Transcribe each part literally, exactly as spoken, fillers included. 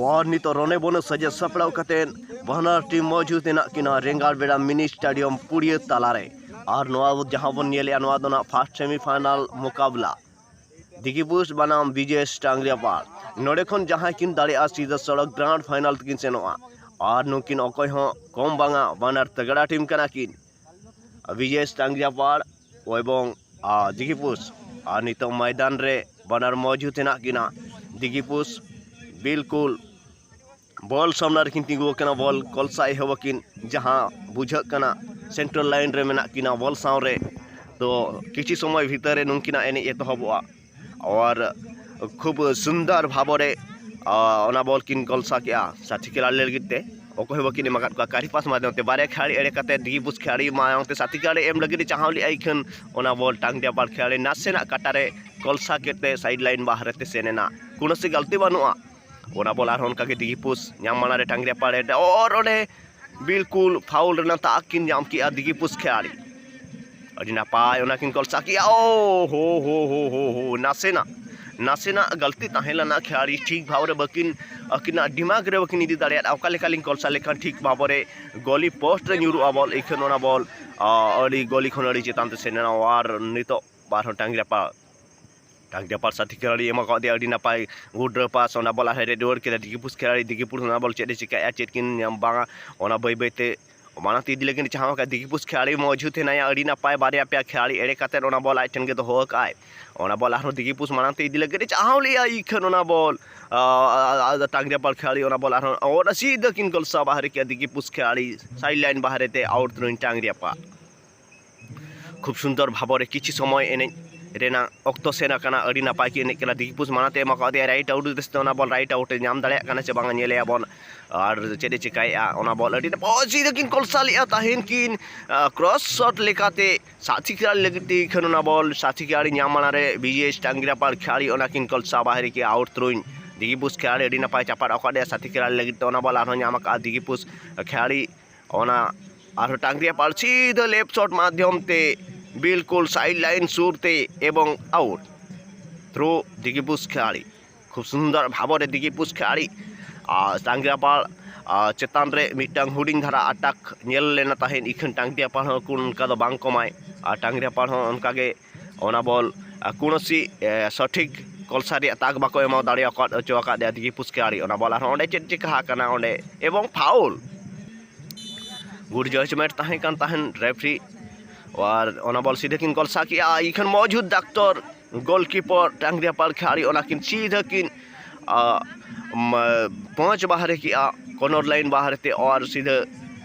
ᱟᱨ ᱱᱤᱛᱚᱜ ᱨᱚᱱᱮ ᱵᱚᱱᱮ ᱥᱟᱡᱟᱣ ᱥᱟᱯᱲᱟᱣ ᱠᱟᱛᱮ ᱵᱟᱱᱟᱨ ᱴᱤᱢ ᱢᱚᱡᱩᱫ ᱦᱮᱱᱟᱜ ᱠᱤᱱᱟ ᱨᱮᱝᱜᱟᱲ ᱵᱮᱲᱟ ᱢᱤᱱᱤ ᱥᱴᱮᱰᱤᱭᱟᱢ ᱯᱩᱲᱤᱭᱟᱹ ᱛᱟᱞᱟᱨᱮ᱾ ᱟᱨ ᱱᱚᱣᱟ ᱡᱟᱦᱟᱸ ᱵᱚᱱ ᱧᱮᱞᱮᱜᱼᱟ, ᱱᱚᱣᱟ ᱫᱚ ᱱᱟᱜ ᱯᱷᱟᱥᱴ ᱥᱮᱢᱤᱯᱷᱟᱭᱱᱟᱞ ᱢᱩᱠᱟᱵᱞᱟ, ᱫᱤᱜᱤᱯᱩᱥ ᱵᱟᱱᱟᱢ ᱵᱤᱡᱮᱥ ᱴᱟᱝᱜᱽᱨᱤᱭᱟᱯᱟᱲ᱾ ᱱᱚᱰᱮ ᱠᱷᱚᱱ ᱡᱟᱦᱟᱸᱭ ᱠᱤᱱ ᱫᱟᱲᱮᱭᱟᱜᱼᱟ, ᱥᱤᱫᱷᱟᱹ ᱥᱚᱲᱚᱠ ᱜᱨᱟᱱᱰ ᱯᱷᱟᱭᱱᱟᱞ ᱛᱮᱠᱤᱱ ᱥᱮᱱᱚᱜᱼᱟ᱾ ᱟᱨ ᱱᱩᱠᱤᱱ ᱚᱠᱚᱭ ᱦᱚᱸ ᱠᱚᱢ ᱵᱟᱝᱟ, ᱵᱟᱱᱟᱨ ᱛᱟᱜᱲᱟ ᱴᱤᱢ ᱠᱟᱱᱟ ᱠᱤᱱ, ᱵᱤᱡᱮᱥ ᱴᱟᱝᱜᱽᱨᱤᱭᱟᱯᱟᱲ ᱮᱵᱚᱝ ᱫᱤᱜᱤᱯᱩᱥ᱾ ᱟᱨ ᱱᱤᱛᱚᱜ ᱢᱚᱭᱫᱟᱱ ᱨᱮ ᱵᱟᱱᱟᱨ ᱢᱚᱡᱩᱫ ᱦᱮᱱᱟᱜ ᱠᱤᱱᱟ᱾ ᱫᱤᱜᱤᱯᱩᱥ ᱵᱤᱞᱠᱩᱞ ᱵᱚᱞ ᱥᱟᱢᱱᱟ ᱨᱮᱠᱤᱱ ᱛᱤᱸᱜᱩ ᱟᱠᱟᱱᱟ, ᱵᱚᱞ ᱠᱚᱞᱥᱟ ᱮᱦᱚᱵ ᱟᱹᱠᱤᱱ, ᱡᱟᱦᱟᱸ ᱵᱩᱡᱷᱟᱹᱜ ᱠᱟᱱᱟ ᱥᱮᱱᱴᱨᱟᱞ ᱞᱟᱭᱤᱱ ᱨᱮ ᱢᱮᱱᱟᱜ ᱠᱤᱱᱟ ᱵᱚᱞ ᱥᱟᱶ ᱨᱮ᱾ ᱛᱚ ᱠᱤᱪᱷᱩ ᱥᱚᱢᱚᱭ ᱵᱷᱤᱛᱟᱹᱨ ᱨᱮ ᱱᱩᱝᱠᱤᱱᱟᱜ ᱮᱱᱮᱡ ᱮᱛᱚᱦᱚᱵᱚᱜᱼᱟ᱾ ᱟᱨ ᱠᱷᱩᱵ ᱥᱩᱱᱫᱚᱨ ᱵᱷᱟᱵᱚᱨᱮ, ᱟ, ᱚᱱᱟ ᱵᱚᱞ ᱠᱤᱱ ᱠᱚᱞᱥᱟ ᱠᱮᱜᱼᱟ ᱥᱟᱛᱷᱤ ᱠᱷᱤᱞᱟᱲᱤ ᱞᱟᱹᱜᱤᱫ ᱛᱮ᱾ ᱚᱠᱚᱭ ᱦᱚᱸ ᱵᱟᱹᱠᱤᱱ ᱮᱢ ᱟᱠᱟᱫ ᱠᱚᱣᱟ ᱠᱟᱨᱤ ᱯᱟᱥ ᱢᱟᱫᱽᱫᱷᱚᱢ ᱛᱮ᱾ ᱵᱟᱨᱭᱟ ᱠᱷᱤᱞᱟᱲᱤ ᱮᱲᱮ ᱠᱟᱛᱮ ᱫᱤᱜᱤᱯᱩᱥ ᱠᱷᱤᱞᱟᱲᱤ ᱢᱟᱭᱟᱝ ᱛᱮ ᱥᱟᱛᱷᱤ ᱠᱷᱤᱞᱟᱲᱤ ᱮᱢ ᱞᱟᱹᱜᱤᱫ ᱮ ᱪᱟᱦᱟᱣ ᱞᱮᱫᱼᱟ, ᱤᱠᱷᱟᱹᱱ ᱚᱱᱟ ᱵᱚᱞ ᱴᱟᱝᱜᱽᱨᱤᱭᱟᱯᱟᱲ ᱠᱷᱤᱞᱟᱲᱤ ᱱᱟᱥᱮᱱᱟᱜ ᱠᱟᱴᱟ ᱨᱮ ᱠᱚᱞᱥᱟ ᱠᱮᱫ ᱛᱮ ᱥᱟᱭᱤᱰ ᱞᱟᱭᱤᱱ ᱵᱟᱦᱨᱮ ᱛᱮ ᱥᱮᱱ ᱮᱱᱟ᱾ ᱠᱳᱱᱳ ᱥᱮ ᱜᱟᱹᱞᱛᱤ ᱵᱟᱹᱱᱩᱜᱼᱟ᱾ ᱚᱱᱟ ᱵᱚᱞ ᱟᱨᱦᱚᱸ ᱚᱱᱠᱟᱜᱮ ᱫᱤᱜᱤᱯᱩᱥ ᱧᱟᱢ ᱢᱟᱲᱟᱝ ᱨᱮ ᱴᱟᱝᱜᱽᱨᱤᱭᱟᱯᱟᱲ ᱮ ᱚᱨ ᱚᱸᱰᱮ ᱵᱤᱞᱠᱩᱞ ᱯᱷᱟᱣᱩᱞ ᱨᱮᱱᱟᱜ ᱛᱟᱠ ᱠᱤᱱ ᱧᱟᱢ ᱠᱮᱜᱼᱟ ᱫᱤᱜᱤᱯᱩᱥ ᱠᱷᱤᱞᱟᱲᱤ᱾ ᱟᱹᱰᱤ ᱱᱟᱯᱟᱭ ᱚᱱᱟ ᱠᱤᱱ ᱠᱚᱞᱥᱟ ᱠᱮᱜᱼᱟ᱾ ᱳ ᱦᱳ ᱦᱳ ᱦᱳ ᱦᱳ ᱦᱳ, ᱱᱟᱥᱮᱱᱟᱜ, ᱱᱟᱥᱮᱱᱟᱜ ᱜᱟᱹᱞᱛᱤ ᱛᱟᱦᱮᱸ ᱞᱮᱱᱟ᱾ ᱠᱷᱤᱞᱟᱲᱤ ᱴᱷᱤᱠ ᱵᱷᱟᱵᱽ ᱨᱮ ᱵᱟᱹᱠᱤᱱ, ᱟᱹᱠᱤᱱᱟᱜ ᱫᱤᱢᱟᱜᱽ ᱨᱮ ᱵᱟᱹᱠᱤᱱ ᱤᱫᱤ ᱫᱟᱲᱮᱭᱟᱫᱼᱟ᱾ ᱚᱠᱟ ᱞᱮᱠᱟᱞᱤᱧ ᱠᱚᱞᱥᱟ ᱞᱮᱠᱷᱟᱱ ᱴᱷᱤᱠ ᱵᱷᱟᱵᱽ ᱨᱮ ᱜᱚᱞᱤ ᱯᱳᱥᱴ ᱨᱮ ᱧᱩᱨᱩᱜᱼᱟ ᱵᱚᱞ, ᱤᱠᱷᱟᱹᱱ ᱚᱱᱟ ᱵᱚᱞ, ᱟ, ᱟᱹᱰᱤ ᱜᱚᱞᱤ ᱠᱷᱚᱱ ᱟᱹᱰᱤ ᱪᱮᱛᱟᱱ ᱛᱮ ᱥᱮᱱ ᱮᱱᱟ᱾ ᱟᱨ ᱱᱤᱛᱚᱜ ᱵᱟᱨ ᱦᱚᱸ ᱴᱟᱝᱜᱽᱨᱤᱭᱟᱯᱟᱲ ᱴᱟᱝᱜᱽᱨᱤᱭᱟᱯᱟᱲ ᱥᱟᱛᱷᱤ ᱠᱷᱤᱞᱟᱲᱤ ᱮᱢᱟ ᱠᱟᱫᱮᱭᱟ ᱟᱹᱰᱤ ᱱᱟᱯᱟᱭ ᱜᱩᱰᱨᱟᱹ ᱯᱟᱥ᱾ ᱚᱱᱟ ᱵᱚᱞ ᱟᱨᱦᱚᱸ ᱨᱮᱰ ᱨᱩᱣᱟᱹᱲ ᱠᱮᱫᱟ ᱫᱤᱜᱤᱯᱩᱥ ᱠᱷᱤᱞᱟᱲᱤ᱾ ᱫᱤᱜᱤᱯᱩᱥ ᱚᱱᱟ ᱵᱚᱞ ᱪᱮᱫ ᱮ ᱪᱤᱠᱟᱹᱭᱟ, ᱪᱮᱫ ᱠᱤᱱ ᱧᱟᱢ ᱵᱟᱝᱟ, ᱚᱱᱟ ᱵᱟᱹᱭ ᱵᱟᱹᱭ ᱛᱮ ᱢᱟᱲᱟᱝ ᱛᱮ ᱤᱫᱤ ᱞᱟᱹᱜᱤᱫ ᱮ ᱪᱟᱦᱟᱣ ᱟᱠᱟᱫ᱾ ᱫᱤᱜᱤᱯᱩᱥ ᱠᱷᱤᱞᱟᱲᱤ ᱢᱚᱡᱩᱫ ᱦᱮᱱᱟᱭᱟ, ᱟᱹᱰᱤ ᱱᱟᱯᱟᱭ ᱵᱟᱨᱭᱟ ᱯᱮᱭᱟ ᱠᱷᱤᱞᱟᱲᱤ ᱮᱲᱮ ᱠᱟᱛᱮᱫ ᱚᱱᱟ ᱵᱚᱞ ᱟᱡ ᱴᱷᱮᱱ ᱜᱮ ᱫᱚᱦᱚ ᱟᱠᱟᱫᱼᱟᱭ᱾ ᱚᱱᱟ ᱵᱚᱞ ᱟᱨᱦᱚᱸ ᱫᱤᱜᱤᱯᱩᱥ ᱢᱟᱲᱟᱝ ᱛᱮ ᱤᱫᱤ ᱞᱟᱹᱜᱤᱫ ᱮ ᱪᱟᱦᱟᱣ ᱞᱮᱫᱼᱟ, ᱤᱠᱷᱟᱹᱱ ᱚᱱᱟ ᱵᱚᱞ, ᱟ, ᱟ, ᱟ, ᱴᱟᱝᱜᱽᱨᱤᱭᱟᱯᱟᱲ ᱠᱷᱤᱞᱟᱲᱤ ᱚᱱᱟ ᱵᱚᱞ ᱟᱨᱦᱚᱸ ᱚᱨ ᱥᱤᱫᱷᱟᱹ ᱠᱤᱱ ᱠᱚᱞᱥᱟ ᱵᱟᱦᱨᱮ ᱠᱮᱫᱼᱟ ᱫᱤᱜᱤᱯᱩᱥ ᱠᱷᱤᱞᱟᱲᱤ ᱥᱟᱭᱤᱰ ᱞᱟᱭᱤᱱ ᱵᱟᱦᱨᱮ ᱛᱮ ᱟᱣᱩᱴ ᱛᱷᱨᱳ ᱤᱱ ᱴᱟᱝᱜᱽᱨᱤᱭᱟᱯᱟᱲ᱾ ᱠᱷᱩᱵ ᱥᱩᱱᱫᱚᱨ ᱵᱷᱟᱵᱚᱨᱮ ᱠᱤᱪᱷᱩ ᱥᱚᱢᱚᱭ ᱮᱱᱮᱡ ᱨᱮᱱᱟᱜ ᱚᱠᱛᱚ ᱥᱮᱱ ᱟᱠᱟᱱᱟ᱾ ᱟᱹᱰᱤ ᱱᱟᱯᱟᱭ ᱠᱤᱱ ᱮᱱᱮᱡ ᱠᱟᱱᱟ᱾ ᱫᱤᱜᱤᱯᱩᱥ ᱢᱟᱲᱟᱝ ᱛᱮ ᱮᱢᱟ ᱠᱟᱫᱮᱭᱟ ᱨᱟᱭᱤᱴ ᱟᱣᱩᱴ ᱩᱫᱽᱫᱮᱥ ᱛᱮ, ᱚᱱᱟ ᱵᱚᱞ ᱨᱟᱭᱤᱴ ᱟᱣᱩᱴ ᱮ ᱧᱟᱢ ᱫᱟᱲᱮᱭᱟᱜ ᱠᱟᱱᱟ ᱥᱮ ᱵᱟᱝᱟ ᱧᱮᱞᱮᱭᱟ ᱵᱚᱱ᱾ ᱟᱨ ᱪᱮᱫ ᱮ ᱪᱮᱠᱟᱭᱮᱫᱼᱟ, ᱚᱱᱟ ᱵᱚᱞ ᱟᱹᱰᱤ ᱱᱟᱯᱟᱭ ᱥᱤᱫᱷᱟᱹ ᱠᱤᱱ ᱠᱚᱞᱥᱟ ᱞᱮᱫᱼᱟ ᱛᱟᱦᱮᱱ ᱠᱤᱱ, ᱟ, ᱠᱨᱚᱥ ᱥᱚᱴ ᱞᱮᱠᱟᱛᱮ ᱥᱟᱛᱷᱤ ᱠᱷᱤᱞᱟᱲᱤ ᱞᱟᱹᱜᱤᱫ ᱛᱮ, ᱤᱠᱷᱟᱹᱱ ᱚᱱᱟ ᱵᱚᱞ ᱥᱟᱛᱷᱤ ᱠᱷᱤᱞᱟᱲᱤ ᱧᱟᱢ ᱢᱟᱲᱟᱝ ᱨᱮ ᱵᱤᱡᱮᱥ ᱴᱟᱝᱜᱽᱨᱤᱭᱟᱯᱟᱲ ᱠᱷᱤᱞᱟᱲᱤ ᱚᱱᱟ ᱠᱤᱱ ᱠᱚᱞᱥᱟ ᱵᱟᱦᱨᱮ ᱠᱮᱫᱼᱟ ᱟᱣᱩᱴ ᱛᱷᱨᱳ ᱤᱱ᱾ ᱫᱤᱜᱤᱯᱩᱥ ᱠᱷᱤᱞᱟᱲᱤ ᱟᱹᱰᱤ ᱱᱟᱯᱟᱭ ᱪᱟᱯᱟᱫ ᱟᱠᱟᱫ ᱮᱭᱟ ᱥᱟᱛᱷᱤ ᱠᱷᱤᱞᱟᱲᱤ ᱞᱟᱹᱜᱤᱫ ᱛᱮ, ᱚᱱᱟ ᱵᱚᱞ ᱟᱨᱦᱚᱸ ᱧᱟᱢ ᱟᱠᱟᱫᱼᱟ ᱫᱤᱜᱤᱯᱩᱥ ᱠᱷᱤᱞᱟᱲᱤ᱾ ᱚᱱᱟ ᱟᱨᱦᱚᱸ ᱴᱟᱝᱜᱽᱨᱤᱭᱟᱯᱟᱲ ᱥᱤᱫᱷᱟᱹ ᱞᱮᱯᱷᱴ ᱥᱚᱴ ᱢᱟᱫᱽᱫᱷᱚᱢ ᱛᱮ ᱵᱤᱞᱠᱩᱞ ᱥᱟᱭᱤᱰ ᱞᱟᱭᱤᱱ ᱥᱩᱨ ᱛᱮ ᱮᱵᱚᱝ ᱟᱣᱩᱴ ᱛᱷᱨᱳ ᱫᱤᱜᱤᱯᱩᱥ ᱠᱷᱤᱞᱟᱲᱤ᱾ ᱠᱷᱩᱵ ᱥᱩᱱᱫᱚᱨ ᱵᱷᱟᱵᱚᱨᱮ ᱫᱤᱜᱤᱯᱩᱥ ᱠᱷᱤᱞᱟᱲᱤ ᱟᱨ ᱴᱟᱝᱜᱽᱨᱤᱭᱟᱯᱟᱲ ᱟᱨ ᱪᱮᱛᱟᱱ ᱨᱮ ᱢᱤᱫᱴᱟᱝ ᱦᱩᱰᱤᱧ ᱫᱷᱟᱨᱟ ᱟᱴᱟᱠ ᱧᱮᱞ ᱞᱮᱱᱟ ᱛᱟᱦᱮᱸᱫ, ᱤᱠᱷᱟᱹᱱ ᱴᱟᱝᱜᱽᱨᱤᱭᱟᱯᱟᱲ ᱦᱚᱸ ᱚᱱᱠᱟ ᱫᱚ ᱵᱟᱝ ᱠᱚᱢᱟᱭ᱾ ᱟᱨ ᱴᱟᱝᱜᱽᱨᱤᱭᱟᱯᱟᱲ ᱦᱚᱸ ᱚᱱᱠᱟᱜᱮ ᱚᱱᱟ ᱵᱚᱞ ᱟᱨ ᱠᱳᱱᱳᱥᱤ ᱮ, ᱥᱚᱴᱷᱤᱠ ᱠᱚᱞᱥᱟ ᱨᱮᱭᱟᱜ ᱛᱟᱠ ᱵᱟᱠᱚ ᱮᱢᱟᱣ ᱫᱟᱲᱮ ᱟᱠᱟᱫ ᱦᱚᱪᱚ ᱟᱠᱟᱫ ᱫᱮᱭᱟ ᱫᱤᱜᱤ ᱯᱩᱥ ᱠᱷᱮᱞᱟᱲᱤ᱾ ᱚᱱᱟ ᱵᱚᱞ ᱟᱨᱦᱚᱸ ᱚᱸᱰᱮ ᱪᱮᱫ ᱪᱤᱠᱟ ᱟᱠᱟᱱᱟ ᱚᱸᱰᱮ, ᱮᱵᱚᱝ ᱯᱷᱟᱩᱞ, ᱜᱩᱰ ᱡᱟᱡᱽᱢᱮᱱᱴ ᱛᱟᱦᱮᱸ ᱠᱟᱱ ᱛᱟᱦᱮᱸᱱ ᱨᱮᱯᱷᱨᱤ᱾ ᱟᱨ ᱚᱱᱟ ᱵᱚᱞ ᱥᱤᱫᱷᱟᱹ ᱠᱤᱱ ᱠᱚᱞᱥᱟ ᱠᱮᱜᱼᱟ, ᱤᱠᱷᱟᱹᱱ ᱢᱚᱡᱩᱫ ᱰᱟᱠᱛᱚᱨ ᱜᱳᱞᱠᱤᱯᱟᱨ ᱴᱟᱝᱜᱽᱨᱤᱭᱟᱯᱟᱲ ᱠᱷᱮᱞᱟᱲᱤ ᱚᱱᱟ ᱠᱤᱱ ᱥᱤᱫᱷᱟᱹ ᱠᱤᱱ ᱟ, ᱢ-, ᱯᱟᱸᱪ ᱵᱟᱦᱨᱮ ᱠᱮᱜᱼᱟ, ᱠᱚᱨᱱᱚᱨ ᱞᱟᱭᱤᱱ ᱵᱟᱦᱨᱮ ᱛᱮ ᱟᱨ ᱥᱤᱫᱷᱟᱹ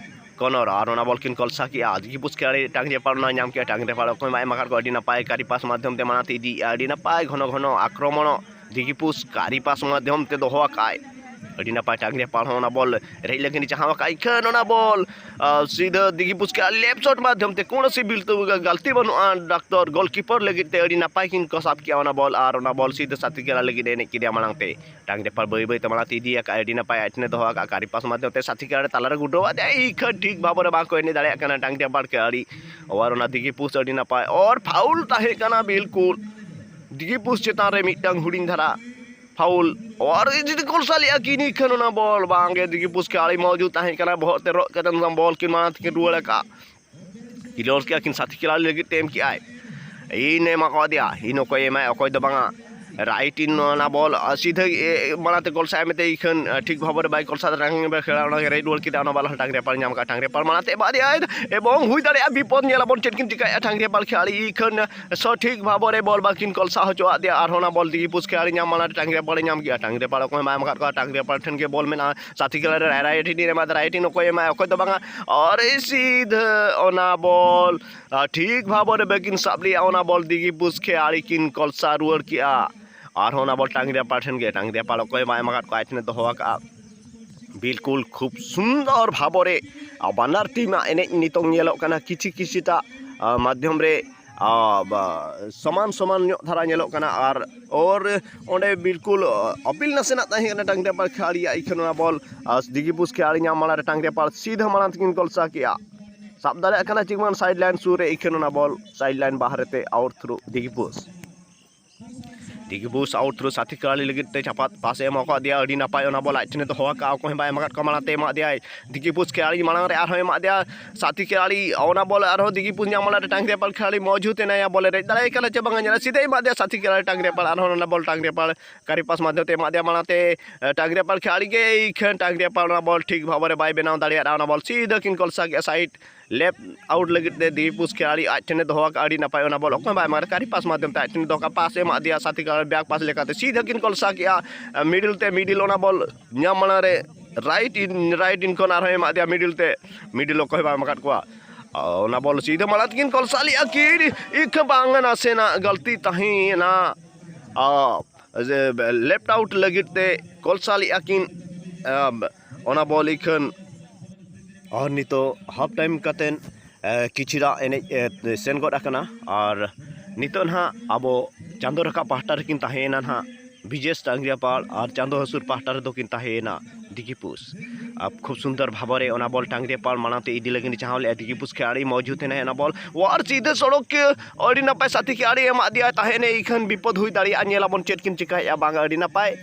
ᱠᱚᱨᱱᱚᱨ, ᱟᱨ ᱚᱱᱟ ᱵᱚᱞ ᱠᱤᱱ ᱠᱚᱞᱥᱟ ᱠᱮᱜᱼᱟ᱾ ᱫᱤᱜᱤ ᱯᱩᱥ ᱠᱷᱮᱞᱟᱲᱤ ᱴᱟᱝᱜᱽᱨᱤᱭᱟᱯᱟᱲ ᱚᱱᱟ ᱧᱟᱢ ᱠᱮᱜᱼᱟ, ᱴᱟᱝᱜᱽᱨᱤᱭᱟᱯᱟᱲ ᱚᱠᱚᱭ ᱢᱟ ᱮᱢ ᱟᱠᱟᱫ ᱠᱚᱣᱟ, ᱟᱹᱰᱤ ᱱᱟᱯᱟᱭ ᱠᱟᱨᱤ ᱯᱟᱥ ᱢᱟᱫᱽᱫᱷᱚᱢ ᱛᱮ ᱢᱟᱲᱟᱝ ᱛᱮ ᱤᱫᱤᱭᱮᱜᱼᱟ, ᱟᱹᱰᱤ ᱱᱟᱯᱟᱭ ᱜᱷᱚᱱᱚ ᱜᱷᱚᱱᱚ ᱟᱠᱨᱚᱢᱚᱱ ᱫᱤᱜᱤ ᱯᱩᱥ ᱠᱟᱨᱤ ᱯᱟᱥ ᱢᱟᱫᱽᱫᱷᱚᱢ ᱛᱮ ᱫᱚᱦᱚ ᱟᱠᱟᱫᱼᱟᱭ᱾ ᱟᱹᱰᱤ ᱱᱟᱯᱟᱭ ᱴᱟᱝᱜᱽᱨᱤᱭᱟᱯᱟᱲ ᱦᱚᱸ ᱚᱱᱟ ᱵᱚᱞ ᱨᱮᱡ ᱞᱟᱹᱜᱤᱫ ᱮ ᱪᱟᱦᱟᱣ ᱟᱠᱟᱫᱼᱟ, ᱤᱠᱷᱟᱹᱱ ᱚᱱᱟ ᱵᱚᱞ ᱟ, ᱥᱤᱫᱷᱟᱹ ᱫᱤᱜᱤ ᱯᱩᱥ ᱠᱷᱮᱞᱟᱲᱤ ᱞᱮᱯᱷᱴ ᱥᱚᱴ ᱢᱟᱫᱽᱫᱷᱚᱢ ᱛᱮ ᱠᱳᱱᱳ ᱥᱤ ᱵᱤᱞᱛᱩ ᱜᱟᱞᱛᱤ ᱵᱟᱹᱱᱩᱜᱼᱟ, ᱰᱟᱠᱛᱚᱨ ᱜᱳᱞᱠᱤᱯᱟᱨ ᱞᱟᱹᱜᱤᱫ ᱛᱮ ᱟᱹᱰᱤ ᱱᱟᱯᱟᱭ ᱠᱤᱱ ᱠᱚ ᱥᱟᱵ ᱠᱮᱜᱼᱟ ᱚᱱᱟ ᱵᱚᱞ, ᱟᱨ ᱚᱱᱟ ᱵᱚᱞ ᱥᱤᱫᱷᱟᱹ ᱥᱟᱛᱷᱤ ᱠᱷᱮᱞᱟ ᱞᱟᱹᱜᱤᱫ ᱮ ᱮᱱᱮᱡ ᱠᱮᱫᱮᱭᱟ ᱢᱟᱲᱟᱝ ᱛᱮ᱾ ᱴᱟᱝᱜᱽᱨᱤᱭᱟᱯᱟᱲ ᱵᱟᱹᱭ ᱵᱟᱹᱭ ᱛᱮ ᱢᱟᱲᱟᱝ ᱛᱮ ᱤᱫᱤ ᱟᱠᱟᱫᱼᱟ, ᱟᱹᱰᱤ ᱱᱟᱯᱟᱭ ᱟᱡ ᱴᱷᱮᱱᱮ ᱫᱚᱦᱚ ᱟᱠᱟᱫᱼᱟ, ᱠᱟᱨᱤ ᱯᱟᱥ ᱢᱟᱫᱽᱫᱷᱚᱢ ᱛᱮ ᱥᱟᱛᱷᱤ ᱠᱷᱮᱞᱟᱲᱤ ᱛᱟᱞᱟᱨᱮ ᱜᱩᱰᱟᱹᱣ ᱟᱫᱮᱭᱟ, ᱤᱠᱷᱟᱹᱱ ᱴᱷᱤᱠ ᱵᱷᱟᱵᱚᱨᱮ ᱵᱟᱝ ᱠᱚ ᱮᱱᱮᱡ ᱫᱟᱲᱮᱭᱟᱜ ᱠᱟᱱᱟ ᱴᱟᱝᱜᱽᱨᱤᱭᱟᱯᱟᱲ ᱠᱷᱮᱞᱟᱲᱤ᱾ ᱟᱵᱟᱨ ᱚᱱᱟ ᱫᱤᱜᱤ ᱯᱩᱥ ᱟᱹᱰᱤ ᱱᱟᱯᱟᱭ, ᱟᱨ ᱯᱷᱟᱩᱞ ᱛᱟᱦᱮᱸ ᱠᱟᱱᱟ ᱵᱤᱞᱠᱩᱞ᱾ ᱫᱤᱜᱤ ᱯᱩᱥ ᱪᱮᱛᱟᱱ ᱨᱮ ᱢᱤᱫᱴᱟᱝ ᱦᱩᱰᱤᱧ ᱫᱷᱟᱨᱟ ᱯᱷᱟᱩᱞ, ᱟᱨ ᱡᱩᱫᱤ ᱠᱚᱞᱥᱟ ᱞᱮᱜᱼᱟ ᱠᱤᱱ, ᱤᱠᱷᱟᱹᱱ ᱚᱱᱟ ᱵᱚᱞ ᱵᱟᱝᱜᱮ ᱫᱤᱜᱤ ᱯᱩᱥ ᱠᱷᱮᱞᱟᱲᱤ ᱢᱚᱡᱩᱫ ᱛᱟᱦᱮᱸ ᱠᱟᱱᱟ, ᱵᱚᱦᱚᱜ ᱛᱮ ᱨᱚᱜ ᱠᱟᱛᱮ ᱚᱱᱟ ᱵᱚᱞ ᱠᱤᱱ ᱢᱟᱲᱟᱝ ᱛᱮᱠᱤᱱ ᱨᱩᱣᱟᱹᱲ ᱟᱠᱟᱫᱼᱟ᱾ ᱠᱞᱤᱭᱟᱨ ᱠᱮᱜᱼᱟ ᱠᱤᱱ, ᱥᱟᱛᱷᱤ ᱠᱷᱮᱞᱟᱲᱤ ᱞᱟᱹᱜᱤᱫ ᱛᱮ ᱮᱢ ᱠᱮᱜᱼᱟᱭ, ᱤᱱ ᱮ ᱮᱢᱟ ᱠᱟᱣᱫᱮᱭᱟ, ᱤᱱ ᱚᱠᱚᱭ ᱮᱢᱟᱭ ᱚᱠᱚᱭ ᱫᱚ ᱵᱟᱝᱟ᱾ ᱨᱟᱭᱤᱴ ᱤᱱ ᱚᱱᱟ ᱵᱚᱞ ᱥᱤᱫᱷᱟᱹ ᱮ, ᱢᱟᱲᱟᱝ ᱛᱮ ᱠᱚᱞᱥᱟ ᱮᱢ ᱛᱮ ᱤᱠᱷᱟᱹᱱ ᱴᱷᱤᱠ ᱵᱷᱟᱵᱚᱨᱮ ᱵᱟᱭ ᱠᱚᱞᱥᱟ ᱫᱟᱲᱮᱭᱟᱜ ᱠᱷᱮᱞᱟ ᱚᱱᱟ ᱨᱟᱭᱤᱴ ᱵᱚᱞ ᱠᱮᱫᱟ, ᱚᱱᱟ ᱵᱚᱞ ᱴᱟᱝᱜᱽᱨᱤᱭᱟᱯᱟᱲ ᱧᱟᱢ ᱠᱟᱜᱼᱟ, ᱴᱟᱝᱜᱽᱨᱤᱭᱟᱯᱟᱲ ᱢᱟᱲᱟᱝ ᱛᱮ ᱮᱢᱟ ᱫᱮᱭᱟᱭ, ᱮᱵᱚᱝ ᱦᱩᱭ ᱫᱟᱲᱮᱭᱟᱜᱼᱟ ᱵᱤᱯᱚᱫ, ᱧᱮᱞ ᱟᱵᱚᱱ ᱪᱮᱫ ᱠᱤᱱ ᱪᱤᱠᱟᱹᱭᱮᱫᱼᱟ ᱴᱟᱝᱜᱽᱨᱤᱭᱟᱯᱟᱲ ᱠᱷᱮᱞᱟᱲᱤ, ᱤᱠᱷᱟᱹᱱ ᱥᱚᱴᱷᱤᱠ ᱵᱷᱟᱵᱚᱨᱮ ᱵᱚᱞ ᱵᱟᱝᱠᱤᱱ ᱠᱚᱞᱥᱟ ᱦᱚᱪᱚᱣᱟᱜ ᱫᱮᱭᱟ, ᱟᱨᱦᱚᱸ ᱚᱱᱟ ᱵᱚᱞ ᱫᱤᱜᱤ ᱯᱩᱥ ᱠᱷᱮᱞᱟᱲᱤ ᱧᱟᱢ ᱢᱟᱲᱟᱝ ᱨᱮ ᱴᱟᱝᱜᱽᱨᱤᱭᱟᱯᱟᱲ ᱧᱟᱢ ᱠᱮᱜᱼᱟ, ᱴᱟᱝᱜᱽᱨᱤᱭᱟᱯᱟᱲ ᱚᱠᱚᱭ ᱦᱚᱸ ᱵᱟᱭ ᱮᱢ ᱟᱠᱟᱫ ᱠᱚᱣᱟ, ᱴᱟᱝᱜᱽᱨᱤᱭᱟᱯᱟᱲ ᱴᱷᱮᱱ ᱜᱮ ᱵᱚᱞ ᱢᱮᱱᱟᱜᱼᱟ, ᱥᱟᱛᱷᱤ ᱠᱷᱮᱞᱟᱲᱤ ᱨᱟᱭ ᱨᱟᱭ ᱴᱷᱮᱱ ᱮᱢᱟᱫᱟ, ᱨᱟᱭ ᱴᱷᱮᱱ ᱚᱠᱚᱭ ᱮᱢᱟᱭ ᱚᱠᱚᱭ ᱫᱚ ᱵᱟᱝᱟ, ᱟᱨ ᱥᱤᱫᱷᱟᱹ ᱚᱱᱟ ᱵᱚᱞ ᱟᱨ ᱴᱷᱤᱠ ᱵᱷᱟᱵᱚᱨᱮ ᱵᱟᱹᱠᱤᱱ ᱥᱟᱵ ᱞᱮᱜᱼᱟ, ᱚᱱᱟ ᱵᱚᱞ ᱫᱤᱜᱤ ᱯᱩᱥ ᱠᱷᱮᱞᱟᱲᱤ ᱠᱤᱱ ᱠᱚᱞᱥᱟ ᱨᱩᱣᱟᱹᱲ ᱠᱮᱜᱼᱟ᱾ ᱟᱨᱦᱚᱸ ᱚᱱᱟ ᱵᱚᱞ ᱴᱟᱝᱜᱽᱨᱤᱭᱟᱯᱟᱲ ᱴᱷᱮᱱ ᱜᱮ, ᱴᱟᱝᱜᱽᱨᱤᱭᱟᱯᱟᱲ ᱚᱠᱚᱭ ᱵᱟᱭ ᱮᱢ ᱟᱠᱟᱫ ᱠᱚᱣᱟ, ᱟᱡ ᱴᱷᱮᱱᱮ ᱫᱚᱦᱚ ᱟᱠᱟᱫᱼᱟ᱾ ᱵᱤᱞᱠᱩᱞ ᱠᱷᱩᱵ ᱥᱩᱱᱫᱚᱨ ᱵᱷᱟᱵᱚᱨᱮ ᱟᱨ ᱵᱟᱱᱟᱨ ᱴᱤᱢᱟᱜ ᱮᱱᱮᱡ ᱱᱤᱛᱚᱝ ᱧᱮᱞᱚᱜ ᱠᱟᱱᱟ, ᱠᱤᱪᱷᱤ ᱠᱤᱪᱷᱤᱴᱟ ᱟᱨ ᱢᱟᱫᱽᱫᱷᱚᱢ ᱨᱮ ᱟᱨ, ᱵᱟ, ᱥᱚᱢᱟᱱ ᱥᱚᱢᱟᱱ ᱧᱚᱜ ᱫᱷᱟᱨᱟ ᱧᱮᱞᱚᱜ ᱠᱟᱱᱟ᱾ ᱟᱨ ᱚᱨ ᱚᱸᱰᱮ ᱵᱤᱞᱠᱩᱞ ᱟᱨ ᱟᱯᱤᱞ ᱱᱟᱥᱮᱱᱟᱜ ᱛᱟᱦᱮᱸ ᱠᱟᱱᱟ ᱴᱟᱝᱜᱽᱨᱤᱭᱟᱯᱟᱲ ᱠᱷᱮᱞᱟᱲᱤᱭᱟᱜ, ᱤᱠᱷᱟᱹᱱ ᱚᱱᱟ ᱵᱚᱞ ᱟᱨ ᱫᱤᱜᱤ ᱯᱩᱥ ᱠᱷᱮᱞᱟᱲᱤ ᱧᱟᱢ ᱢᱟᱲᱟᱝ ᱨᱮ ᱴᱟᱝᱜᱽᱨᱤᱭᱟᱯᱟᱲ ᱥᱤᱫᱷᱟᱹ ᱢᱟᱲᱟᱝ ᱛᱮᱠᱤᱱ ᱠᱚᱞᱥᱟ ᱠᱮᱜᱼᱟ᱾ ᱥᱟᱵ ᱫᱟᱲᱮᱭᱟᱜ ᱠᱟᱱᱟ ᱪᱤᱠᱢᱟᱱ ᱥᱟᱭᱤᱰ ᱞᱟᱭᱤᱱ ᱥᱩᱨ ᱨᱮ, ᱤᱠᱷᱟᱹᱱ ᱚᱱᱟ ᱵᱚᱞ ᱥᱟᱭᱤᱰ ᱞᱟᱭᱤᱱ ᱵᱟᱦᱨᱮ ᱛᱮ ᱟᱣᱩᱴ ᱛᱷᱨᱩ ᱫᱤᱜᱤ ᱯᱩᱥ᱾ ᱫᱤᱜᱤᱯᱩᱥ ᱟᱣᱩᱴ ᱛᱷᱨᱩ ᱥᱟᱛᱷᱤ ᱠᱷᱮᱞᱟᱲᱤ ᱞᱟᱹᱜᱤᱫ ᱛᱮ ᱪᱟᱯᱟᱫ ᱯᱟᱥ ᱮ ᱮᱢ ᱟᱠᱟᱫ ᱫᱮᱭᱟ, ᱟᱹᱰᱤ ᱱᱟᱯᱟᱭ ᱚᱱᱟ ᱵᱚᱞ ᱟᱡ ᱴᱷᱮᱱᱮ ᱫᱚᱦᱚ ᱟᱠᱟᱫᱼᱟ, ᱚᱠᱚᱭ ᱦᱚᱸ ᱵᱟᱭ ᱮᱢ ᱟᱠᱟᱫ ᱠᱚᱣᱟ, ᱢᱟᱲᱟᱝ ᱛᱮ ᱮᱢᱟᱫ ᱫᱮᱭᱟᱭ ᱫᱤᱜᱤᱯᱩᱥ ᱠᱷᱮᱞᱟᱲᱤ, ᱢᱟᱲᱟᱝ ᱨᱮ ᱟᱨᱦᱚᱸ ᱮᱢᱟᱫ ᱫᱮᱭᱟ ᱥᱟᱛᱷᱤ ᱠᱷᱮᱞᱟᱲᱤ, ᱚᱱᱟ ᱵᱚᱞ ᱟᱨᱦᱚᱸ ᱫᱤᱜᱤᱯᱩᱥ ᱧᱟᱢ ᱢᱟᱲᱟᱝ ᱨᱮ ᱴᱟᱝᱜᱽᱨᱤᱭᱟᱯᱟᱲ ᱠᱷᱮᱞᱟᱲᱤ ᱢᱚᱡᱩᱫ ᱮᱱᱟᱭᱟ, ᱵᱚᱞᱮ ᱨᱮᱡ ᱫᱟᱲᱮᱭᱟᱭ ᱠᱟᱱᱟ ᱪᱮ ᱵᱟᱝᱟ ᱧᱮᱞᱟ, ᱥᱤᱫᱷᱟᱹ ᱮᱢᱟᱫ ᱫᱮᱭᱟ ᱥᱟᱛᱷᱤ ᱠᱷᱮᱞᱟᱲᱤ ᱴᱟᱝᱜᱽᱨᱤᱭᱟᱯᱟᱲ, ᱟᱨᱦᱚᱸ ᱚᱱᱟ ᱵᱚᱞ ᱴᱟᱝᱜᱽᱨᱤᱭᱟᱯᱟᱲ ᱠᱟᱨᱤ ᱯᱟᱥ ᱢᱟᱫᱽᱫᱷᱚᱢ ᱛᱮ ᱮᱢᱟᱫ ᱫᱮᱭᱟ, ᱢᱟᱲᱟᱝ ᱛᱮ ᱴᱟᱝᱜᱽᱨᱤᱭᱟᱯᱟᱲ ᱠᱷᱮᱞᱟᱲᱤ ᱜᱮ ᱤᱠᱷᱟᱹᱱ ᱴᱟᱝᱜᱽᱨᱤᱭᱟᱯᱟᱲ ᱚᱱᱟ ᱵᱚᱞ ᱴᱷᱤᱠ ᱵᱷᱟᱵᱚᱨᱮ ᱵᱟᱭ ᱵᱮᱱᱟᱣ ᱫᱟᱲᱮᱭᱟᱫᱼᱟ, ᱚᱱᱟ ᱵᱚᱞ ᱥᱤᱫᱷᱟᱹ ᱠᱤᱱ ᱠᱚᱞ ᱥᱟᱜᱮ ᱥᱟᱭᱤᱰ ᱞᱮᱯᱷᱴ ᱟᱣᱩᱴ ᱞᱟᱹᱜᱤᱫ ᱛᱮ ᱫᱤᱜᱤᱯᱩᱥ ᱠᱷᱮᱞᱟᱲᱤ ᱟᱡ ᱴᱷᱮᱱᱮ ᱫᱚᱦᱚ ᱟᱠᱟᱫᱼᱟ, ᱟᱹᱰᱤ ᱱᱟᱯᱟᱭ ᱚᱱᱟ ᱵᱚᱞ ᱚᱠᱚᱭ ᱵᱟᱭ ᱮᱢᱟ ᱠᱟᱫᱟ, ᱠᱟᱨᱤ ᱯᱟᱥ ᱢᱟᱫᱽᱫᱷᱚᱢ ᱛᱮ ᱟᱡ ᱴᱷᱮᱱᱮ ᱫᱚᱦᱚ ᱠᱟᱜᱼᱟ, ᱯᱟᱥ ᱮ ᱮᱢᱟᱫ ᱫᱮᱭᱟ ᱥᱟᱛᱷᱤ ᱠᱷᱮᱞᱟᱲᱤ ᱵᱮᱠ ᱯᱟᱥ ᱞᱮᱠᱟᱛᱮ ᱥᱤᱫᱷᱟᱹ ᱠᱤᱱ ᱠᱚᱞ ᱥᱟ ᱠᱮᱜᱼᱟ ᱢᱤᱰᱤᱞ ᱛᱮ, ᱢᱤᱰᱤᱞ ᱚᱱᱟ ᱵᱚᱞ ᱧᱟᱢ ᱢᱟᱲᱟᱝ ᱨᱮ ᱨᱟᱭᱤᱴ ᱤᱱ, ᱨᱟᱭᱤᱴ ᱤᱱ ᱠᱷᱚᱱ ᱟᱨᱦᱚᱸ ᱮᱢᱟᱫ ᱫᱮᱭᱟ ᱢᱤᱰᱤᱞ ᱛᱮ, ᱢᱤᱰᱤᱞ ᱚᱠᱚᱭ ᱦᱚᱸ ᱵᱟᱭ ᱮᱢ ᱟᱠᱟᱫ ᱠᱚᱣᱟ᱾ ᱚᱱᱟ ᱵᱚᱞ ᱥᱤᱫᱷᱟᱹ ᱢᱟᱲᱟᱝ ᱛᱮᱠᱤᱱ ᱠᱚᱞ ᱥᱟ ᱞᱮᱜᱼᱟ ᱠᱤᱱ, ᱤᱠᱷᱟᱹ ᱵᱟᱝ ᱱᱟᱥᱮᱱᱟᱜ ᱜᱟᱹᱞᱛᱤ ᱛᱟᱦᱮᱸᱭᱮᱱᱟ᱾ ᱞᱮᱯᱷᱴ ᱟᱣᱩᱴ ᱞᱟᱹᱜᱤᱫ ᱛᱮ ᱠᱚᱞ ᱥᱟ ᱞᱮᱜᱼᱟ ᱠᱤᱱ, ᱚᱱᱟ ᱵᱚᱞ ᱤᱠᱷᱟᱹᱱ ᱟᱨ ᱱᱤᱛᱚᱜ ᱦᱟᱯ ᱴᱟᱭᱤᱢ ᱠᱟᱛᱮᱫ ᱠᱤᱪᱷᱩ ᱫᱟᱜ ᱮᱱᱮᱡ ᱥᱮᱱ ᱜᱚᱫ ᱟᱠᱟᱱᱟ᱾ ᱟᱨ ᱱᱤᱛᱚᱜ ᱱᱟᱦᱟᱜ ᱟᱵᱚ ᱪᱟᱸᱫᱚ ᱨᱟᱠᱟᱵ ᱯᱟᱦᱴᱟ ᱨᱮᱠᱤᱱ ᱛᱟᱦᱮᱸᱭᱮᱱᱟ ᱱᱟᱦᱟᱜ ᱵᱤᱡᱮᱥ ᱴᱟᱝᱜᱽᱨᱤᱭᱟᱯᱟᱲ, ᱟᱨ ᱪᱟᱸᱫᱚ ᱦᱟᱹᱥᱩᱨ ᱯᱟᱦᱴᱟ ᱨᱮᱫᱚ ᱠᱤᱱ ᱛᱟᱦᱮᱸᱭᱮᱱᱟ ᱫᱤᱜᱤᱯᱩᱥ᱾ ᱟᱨ ᱠᱷᱩᱵ ᱥᱩᱱᱫᱚᱨ ᱵᱷᱟᱵᱚᱨᱮ ᱚᱱᱟ ᱵᱚᱞ ᱴᱟᱝᱜᱽᱨᱤᱭᱟᱯᱟᱲ ᱢᱟᱲᱟᱝ ᱛᱮ ᱤᱫᱤ ᱞᱟᱹᱜᱤᱫ ᱮ ᱪᱟᱦᱟᱣ ᱞᱮᱫᱼᱟ, ᱫᱤᱜᱤᱯᱩᱥ ᱠᱷᱮᱞᱟᱲᱤ ᱢᱚᱡᱩᱫ ᱮᱱᱟᱭ ᱚᱱᱟ ᱵᱚᱞ ᱟᱨ ᱥᱤᱫᱷᱟᱹ ᱥᱚᱲᱚᱠ ᱠᱮ ᱟᱹᱰᱤ ᱱᱟᱯᱟᱭ ᱥᱟᱛᱷᱤ ᱠᱷᱮᱞᱟᱲᱤ ᱮᱢᱟᱫ ᱫᱮᱭᱟ ᱛᱟᱦᱮᱸᱫ, ᱤᱠᱷᱟᱹᱱ ᱵᱤᱯᱚᱫ ᱦᱩᱭ ᱫᱟᱲᱮᱭᱟᱜᱼᱟ, ᱧᱮᱞᱟᱵᱚᱱ ᱪᱮᱫ ᱠᱤᱱ ᱪᱤᱠᱟᱹᱭᱮᱫᱼᱟ ᱵᱟᱝ, ᱟᱹᱰᱤ ᱱᱟᱯᱟᱭ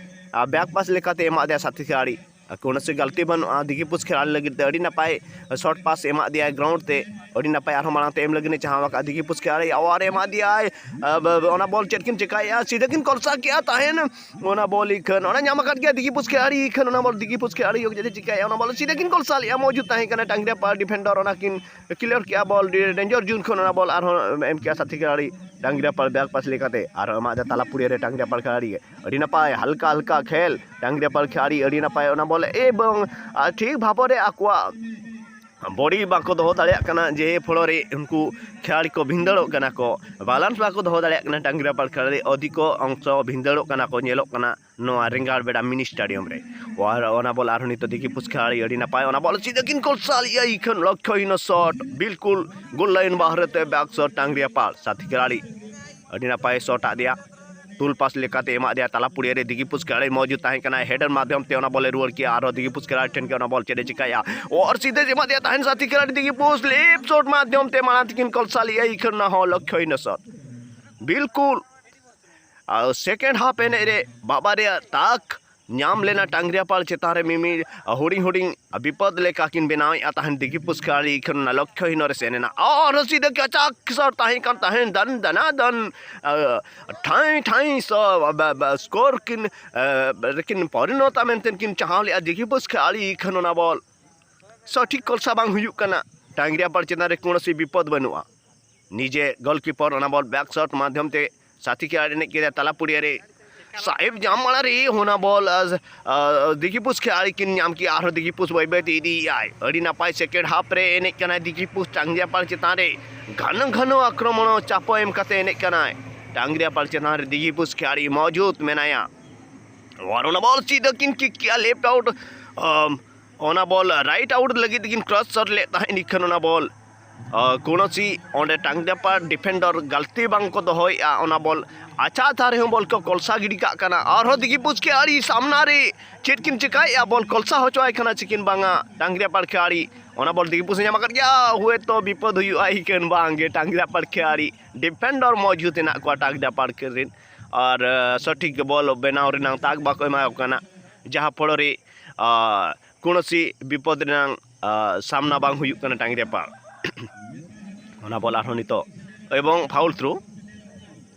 ᱵᱮᱠ ᱯᱟᱥ ᱞᱮᱠᱟᱛᱮ ᱮᱢᱟᱫ ᱫᱮᱭᱟ ᱥᱟᱛᱷᱤ ᱠᱷᱮᱞᱟᱲᱤ᱾ ᱠᱳᱱᱳ ᱥᱮ ᱜᱟᱹᱞᱛᱤ ᱵᱟᱹᱱᱩᱜᱼᱟ, ᱫᱤᱜᱤᱯᱩᱥ ᱠᱷᱮᱞᱟᱲᱤ ᱞᱟᱹᱜᱤᱫ ᱛᱮ ᱟᱹᱰᱤ ᱱᱟᱯᱟᱭ ᱥᱚᱨᱴ ᱯᱟᱥ ᱮᱢᱟᱫ ᱫᱮᱭᱟᱭ ᱜᱨᱟᱣᱩᱱᱰ ᱛᱮ, ᱟᱹᱰᱤ ᱱᱟᱯᱟᱭ ᱟᱨᱦᱚᱸ ᱢᱟᱲᱟᱝ ᱛᱮ ᱮᱢ ᱞᱟᱹᱜᱤᱫ ᱮ ᱪᱟᱦᱟᱣ ᱟᱠᱟᱫᱼᱟ ᱫᱤᱜᱤᱯᱩᱥ ᱠᱷᱮᱞᱟᱲᱤ, ᱟᱨ ᱮᱢᱟᱫ ᱫᱮᱭᱟᱭ᱾ ᱟᱵ, ᱟᱵ, ᱚᱱᱟ ᱵᱚᱞ ᱪᱮᱫ ᱠᱤᱱ ᱪᱮᱠᱟᱭᱮᱫᱼᱟ, ᱥᱤᱫᱷᱟᱹ ᱠᱤᱱ ᱠᱚᱞᱥᱟ ᱠᱮᱜᱼᱟ ᱛᱟᱦᱮᱱ, ᱚᱱᱟ ᱵᱚᱞ ᱤᱠᱷᱟᱹᱱ ᱚᱱᱟ ᱧᱟᱢ ᱟᱠᱟᱫ ᱜᱮᱭᱟ ᱫᱤᱜᱤᱯᱩᱥ ᱠᱷᱮᱞᱟᱲᱤ, ᱤᱠᱷᱟᱹᱱ ᱚᱱᱟ ᱵᱚᱞ ᱫᱤᱜᱤᱯᱩᱥ ᱠᱷᱮᱞᱟᱲᱤ ᱪᱮᱫ ᱮ ᱪᱮᱠᱟᱭᱮᱫᱼᱟ, ᱚᱱᱟ ᱵᱚᱞ ᱥᱤᱫᱷᱟᱹ ᱠᱤᱱ ᱠᱚᱞᱥᱟ ᱞᱮᱜᱼᱟ, ᱢᱚᱡᱩᱫ ᱛᱟᱦᱮᱸ ᱠᱟᱱᱟ ᱴᱟᱝᱜᱽᱨᱤᱭᱟᱯᱟᱲ ᱰᱤᱯᱷᱮᱱᱰᱟᱨ, ᱚᱱᱟ ᱠᱤᱱ ᱠᱞᱤᱭᱟᱨ ᱠᱮᱜᱼᱟ, ᱵᱚᱞ ᱰᱮᱧᱡᱟᱨ ᱡᱳᱱ ᱠᱷᱚᱱ ᱚᱱᱟ ᱵᱚᱞ ᱟᱨᱦᱚᱸ ᱮᱢ ᱠᱮᱜᱼᱟ ᱥᱟᱛᱷᱤ ᱠᱷᱮᱞᱟᱲᱤ ᱴᱟᱝᱜᱽᱨᱤᱭᱟᱯᱟᱲ ᱵᱮᱠ ᱯᱟᱥ ᱞᱮᱠᱟᱛᱮ, ᱟᱨᱦᱚᱸ ᱮᱢᱟᱫ ᱫᱮᱭᱟ ᱛᱟᱞᱟ ᱯᱩᱲᱤᱭᱟᱹ ᱨᱮ ᱴᱟᱝᱜᱽᱨᱤᱭᱟᱯᱟᱲ ᱠᱷᱮᱞᱟᱲᱤ ᱜᱮ᱾ ᱟᱹᱰᱤ ᱱᱟᱯᱟᱭ ᱦᱟᱞᱠᱟ ᱦᱟᱞᱠᱟ ᱠᱷᱮᱞ, ᱴᱟᱝᱜᱽᱨᱤᱭᱟᱯᱟᱲ ᱠᱷᱮᱞᱟᱲᱤ ᱟᱹᱰᱤ ᱱᱟᱯᱟᱭ ᱚᱱᱟ ᱵᱚᱞ ᱮᱵᱚᱝ ᱴᱷᱤᱠ ᱵᱷᱟᱵᱚᱨᱮ ᱟᱠᱚᱣᱟᱜ ᱵᱚᱰᱤ ᱵᱟᱠᱚ ᱫᱚᱦᱚ ᱫᱟᱲᱮᱭᱟᱜ ᱠᱟᱱᱟ, ᱡᱮ ᱯᱷᱚᱲᱚᱨᱮ ᱩᱱᱠᱩ ᱠᱷᱮᱞᱟᱲᱤ ᱠᱚ ᱵᱷᱤᱸᱫᱟᱹᱲᱚᱜ ᱠᱟᱱᱟ ᱠᱚ, ᱵᱟᱞᱟᱱᱥ ᱵᱟᱠᱚ ᱫᱚᱦᱚ ᱫᱟᱲᱮᱭᱟᱜ ᱠᱟᱱᱟ ᱴᱟᱝᱜᱽᱨᱤᱭᱟᱯᱟᱲ ᱠᱷᱮᱞᱟᱲᱤ, ᱚᱫᱷᱤᱠᱚ ᱚᱝᱥᱚ ᱵᱷᱤᱸᱫᱟᱹᱲᱚᱜ ᱠᱟᱱᱟ ᱠᱚ, ᱧᱮᱞᱚᱜ ᱠᱟᱱᱟ ᱱᱚᱣᱟ ᱨᱮᱸᱜᱟᱲ ᱵᱮᱰᱟ ᱢᱤᱱᱤ ᱥᱴᱮᱰᱤᱭᱟᱢ ᱨᱮ᱾ ᱟᱨ ᱚᱱᱟ ᱵᱚᱞ ᱟᱨᱦᱚᱸ ᱱᱤᱛᱚᱜ ᱫᱤᱜᱤᱯᱩᱥ ᱠᱷᱮᱞᱟᱲᱤ ᱟᱹᱰᱤ ᱱᱟᱯᱟᱭ ᱚᱱᱟ ᱵᱚᱞ ᱥᱤᱫᱷᱟᱹ ᱠᱤᱱ ᱠᱚᱞᱥᱟ ᱞᱮᱜᱼᱟ, ᱤᱠᱷᱟᱹᱱ ᱞᱚᱠᱠᱷᱚᱦᱤᱱ ᱥᱚᱴ, ᱵᱤᱞᱠᱩᱞ ᱜᱳᱞ ᱞᱟᱭᱤᱱ ᱵᱟᱦᱨᱮ ᱛᱮ ᱵᱮᱠ ᱥᱚᱴ ᱴᱟᱝᱜᱽᱨᱤᱭᱟᱯᱟᱲ ᱥᱟᱛᱷᱤ ᱠᱷᱮᱞᱟᱲᱤ ᱟᱹᱰᱤ ᱱᱟᱯᱟᱭ ᱥᱚᱴ ᱟᱫ ᱫᱮᱭᱟ᱾ ᱛᱩᱞ ᱯᱟᱥ ᱞᱮᱠᱟᱛᱮ ᱮᱢᱟᱫ ᱫᱮᱭᱟ ᱛᱟᱞᱟ ᱯᱩᱲᱤᱭᱟᱹ ᱨᱮ, ᱫᱤᱜᱤᱯᱩᱥ ᱠᱷᱮᱞᱟᱲᱤ ᱢᱚᱡᱩᱫ ᱛᱟᱦᱮᱸ ᱠᱟᱱᱟᱭ, ᱦᱮᱰᱟᱨ ᱢᱟᱫᱽᱫᱷᱚᱢ ᱛᱮ ᱚᱱᱟ ᱵᱚᱞᱮ ᱨᱩᱣᱟᱹᱲ ᱠᱮᱜᱼᱟ, ᱟᱨᱦᱚᱸ ᱫᱤᱜᱤᱯᱩᱥ ᱠᱷᱮᱞᱟᱲᱤ ᱴᱷᱮᱱ ᱜᱮ ᱚᱱᱟ ᱵᱚᱞ ᱪᱮᱫ ᱮ ᱪᱤᱠᱟᱭᱟ, ᱚᱨ ᱥᱤᱫᱷᱟᱹ ᱮᱢᱟᱫ ᱫᱮᱭᱟ ᱛᱟᱦᱮᱱ ᱥᱟᱛᱷᱤ ᱠᱷᱮᱞᱟᱲᱤ ᱫᱤᱜᱤᱯᱩᱥ ᱞᱮᱯᱷᱴ ᱥᱚᱴ ᱢᱟᱫᱽᱫᱷᱚᱢ ᱛᱮ ᱢᱟᱲᱟᱝ ᱛᱮᱠᱤᱱ ᱠᱚᱞᱥᱟ ᱞᱮᱜᱼᱟ, ᱤᱠᱷᱟᱹᱱ ᱚᱱᱟ ᱦᱚᱸ ᱞᱚᱠᱠᱷᱚᱦᱤᱱ ᱥᱚᱴ᱾ ᱵᱤᱞᱠᱩᱞ ᱟᱨ second half ᱮᱱᱮᱡ ᱨᱮ ᱵᱟᱵᱟ ᱨᱮᱭᱟᱜ ᱛᱟᱠ ᱧᱟᱢ ᱞᱮᱱᱟ ᱴᱟᱝᱜᱽᱨᱤᱭᱟᱯᱟᱲ ᱪᱮᱛᱟᱱ ᱨᱮ ᱢᱤᱢᱤ ᱦᱩᱰᱤᱝ ᱦᱩᱰᱤᱝ ᱵᱤᱯᱚᱫ ᱞᱮᱠᱟ ᱠᱤᱱ ᱵᱮᱱᱟᱣᱮᱫᱼᱟ ᱛᱟᱦᱮᱱ᱾ ᱫᱤᱜᱤᱯᱩᱥ ᱠᱷᱮᱞᱟᱲᱤ ᱠᱷᱚᱱ ᱚᱱᱟ ᱞᱚᱠᱠᱷᱚ ᱦᱤᱱᱚ ᱨᱮ ᱥᱮᱱ ᱮᱱᱟ᱾ ᱟᱨᱦᱚᱸ ᱥᱤᱫᱷᱟᱹ ᱠᱟᱪᱟᱠ ᱥᱟᱨ ᱛᱟᱦᱮᱸ ᱠᱟᱱ ᱛᱟᱦᱮᱸ ᱫᱟᱱ ᱫᱟᱱᱟ ᱫᱟᱱ, ᱟ, ᱴᱷᱟᱹᱭ ᱴᱷᱟᱹᱭ ᱥᱚ ᱵᱟ-, ᱵᱟ-, score ᱠᱤᱱ, ᱟ, ᱨᱮᱠᱤᱱ ᱯᱚᱨᱤᱱᱚᱛᱟ ᱢᱮᱱᱛᱮ ᱠᱤᱱ ᱪᱟᱦᱟᱣ ᱞᱮᱫᱼᱟ᱾ ᱫᱤᱜᱤᱯᱩᱥ ᱠᱷᱮᱞᱟᱲᱤ ᱠᱷᱚᱱ ᱚᱱᱟ ᱵᱚᱞ ᱥᱚᱴᱷᱤᱠ ᱠᱚᱞᱥᱟ ᱵᱟᱝ ᱦᱩᱭᱩᱜ ᱠᱟᱱᱟ᱾ ᱴᱟᱝᱜᱽᱨᱤᱭᱟᱯᱟᱲ ᱪᱮᱛᱟᱱ ᱨᱮ ᱠᱳᱱᱳ ᱥᱤ ᱵᱤᱯᱚᱫ ᱵᱟᱹᱱᱩᱜᱼᱟ᱾ ᱱᱤᱡᱮ ᱜᱳᱞᱠᱤᱯᱟᱨ ᱚᱱᱟ ᱵᱚᱞ back shot ᱢᱟᱫᱽᱫᱷᱚᱢ ᱛᱮ ᱥᱟᱛᱷᱤ ᱠᱷᱮᱞᱟᱲᱤ ᱮᱱᱮᱡ ᱠᱮᱫᱟ ᱛᱟᱞᱟ ᱯᱩᱲᱤᱭᱟᱹ ᱨᱮ᱾ ᱥᱟᱦᱮᱵ ᱧᱟᱢ ᱢᱟᱲᱟᱝ ᱨᱮ ᱚᱱᱟ ᱵᱚᱞ, ᱟᱨ, ᱟᱨ, ᱫᱤᱜᱤᱯᱩᱥ ᱠᱷᱮᱞᱟᱲᱤ ᱠᱤᱱ ᱧᱟᱢ ᱠᱮᱜᱼᱟ᱾ ᱟᱨᱦᱚᱸ ᱫᱤᱜᱤᱯᱩᱥ ᱵᱟᱹᱭ ᱵᱟᱹᱭ ᱛᱮ ᱤᱫᱤᱭᱮᱫᱼᱟᱭ᱾ ᱟᱹᱰᱤ ᱱᱟᱯᱟᱭ second half ᱨᱮ ᱮᱱᱮᱡ ᱠᱟᱱᱟᱭ ᱫᱤᱜᱤᱯᱩᱥ ᱴᱟᱝᱜᱽᱨᱤᱭᱟᱯᱟᱲ ᱪᱮᱛᱟᱱ ᱨᱮ ᱜᱷᱟᱱᱚ ᱜᱷᱟᱱᱚ ᱟᱠᱨᱚᱢᱚᱬ ᱪᱟᱯᱚ ᱮᱢ ᱠᱟᱛᱮ ᱮᱱᱮᱡ ᱠᱟᱱᱟᱭ᱾ ᱴᱟᱝᱜᱽᱨᱤᱭᱟᱯᱟᱲ ᱪᱮᱛᱟᱱ ᱨᱮ ᱫᱤᱜᱤᱯᱩᱥ ᱠᱷᱮᱞᱟᱲᱤ ᱢᱚᱡᱩᱫ ᱢᱮᱱᱟᱭᱟ᱾ ᱟᱨ ᱚᱱᱟ ᱵᱚᱞ ᱥᱤᱫᱷᱟᱹ ᱠᱤᱱ kick ᱠᱮᱜᱼᱟ left out᱾ ᱟᱢ, ᱚᱱᱟ ᱵᱚᱞ right out ᱞᱟᱹᱜᱤᱫ ᱠᱤᱱ cross shot ᱞᱮᱫ ᱛᱟᱦᱮᱸᱫ᱾ ᱤᱠᱷᱟᱹᱱ ᱚᱱᱟ ᱵᱚᱞ, ᱟ, ᱠᱳᱱᱳᱥᱤ ᱚᱸᱰᱮ ᱴᱟᱝᱜᱽᱨᱤᱭᱟᱯᱟᱲ defender ᱜᱟᱹᱞᱛᱤ ᱵᱟᱝ ᱠᱚ ᱫᱚᱦᱚᱭᱮᱫᱼᱟ᱾ ᱚᱱᱟ ᱵᱚᱞ ᱟᱪᱷᱟ ᱫᱷᱟᱨᱮ ᱦᱚᱸ ᱵᱚᱞ ᱠᱚ ᱠᱚᱞᱥᱟ ᱜᱤᱰᱤ ᱠᱟᱜ ᱠᱟᱱᱟ᱾ ᱟᱨᱦᱚᱸ ᱫᱤᱜᱤᱯᱩᱥ ᱠᱷᱮᱞᱟᱲᱤ ᱥᱟᱢᱱᱟ ᱨᱮ ᱪᱮᱫ ᱠᱤᱱ ᱪᱮᱠᱟᱭᱮᱫᱼᱟ? ᱵᱚᱞ ᱠᱚᱞᱥᱟ ᱦᱚᱪᱚᱣᱟᱭ ᱠᱟᱱᱟ ᱪᱤᱠᱤᱱ ᱵᱟᱝᱟ ᱴᱟᱝᱜᱽᱨᱤᱭᱟᱯᱟᱲ ᱠᱷᱮᱞᱟᱲᱤ᱾ ᱚᱱᱟ ᱵᱚᱞ ᱫᱤᱜᱤᱯᱩᱥ ᱮ ᱧᱟᱢ ᱟᱠᱟᱫ ᱜᱮᱭᱟ᱾ ᱦᱩᱭᱛᱚ ᱵᱤᱯᱚᱫ ᱦᱩᱭᱩᱜᱼᱟ᱾ ᱤᱠᱷᱟᱹᱱ ᱵᱟᱝ ᱜᱮ ᱴᱟᱝᱜᱽᱨᱤᱭᱟᱯᱟᱲ ᱠᱷᱮᱞᱟᱲᱤ defender ᱢᱚᱡᱩᱫ ᱦᱮᱱᱟᱜ ᱠᱚᱣᱟ ᱴᱟᱝᱜᱽᱨᱤᱭᱟᱯᱟᱲ ᱨᱮᱱ᱾ ᱟᱨ, ᱟ, ᱥᱚᱴᱷᱤᱠ ᱵᱚᱞ ᱵᱮᱱᱟᱣ ᱨᱮᱱᱟᱜ ᱛᱟᱠ ᱵᱟᱠᱚ ᱮᱢᱟ ᱠᱚ ᱠᱟᱱᱟ, ᱡᱟᱦᱟᱸ ᱯᱷᱚᱲᱚ ᱨᱮ, ᱟ, ᱠᱳᱱᱳᱥᱤ ᱵᱤᱯᱚᱫ ᱨᱮᱱᱟᱜ, ᱟ, ᱥᱟᱢᱱᱟ ᱵᱟᱝ ᱦᱩᱭᱩᱜ ᱠᱟᱱᱟ ᱴᱟᱝᱜᱽᱨᱤᱭᱟᱯᱟᱲ᱾ ᱚᱱᱟ ᱵᱚᱞ ᱟᱨᱦᱚᱸ ᱱᱤᱛᱚᱜ ᱮᱵᱚᱝ foul throw,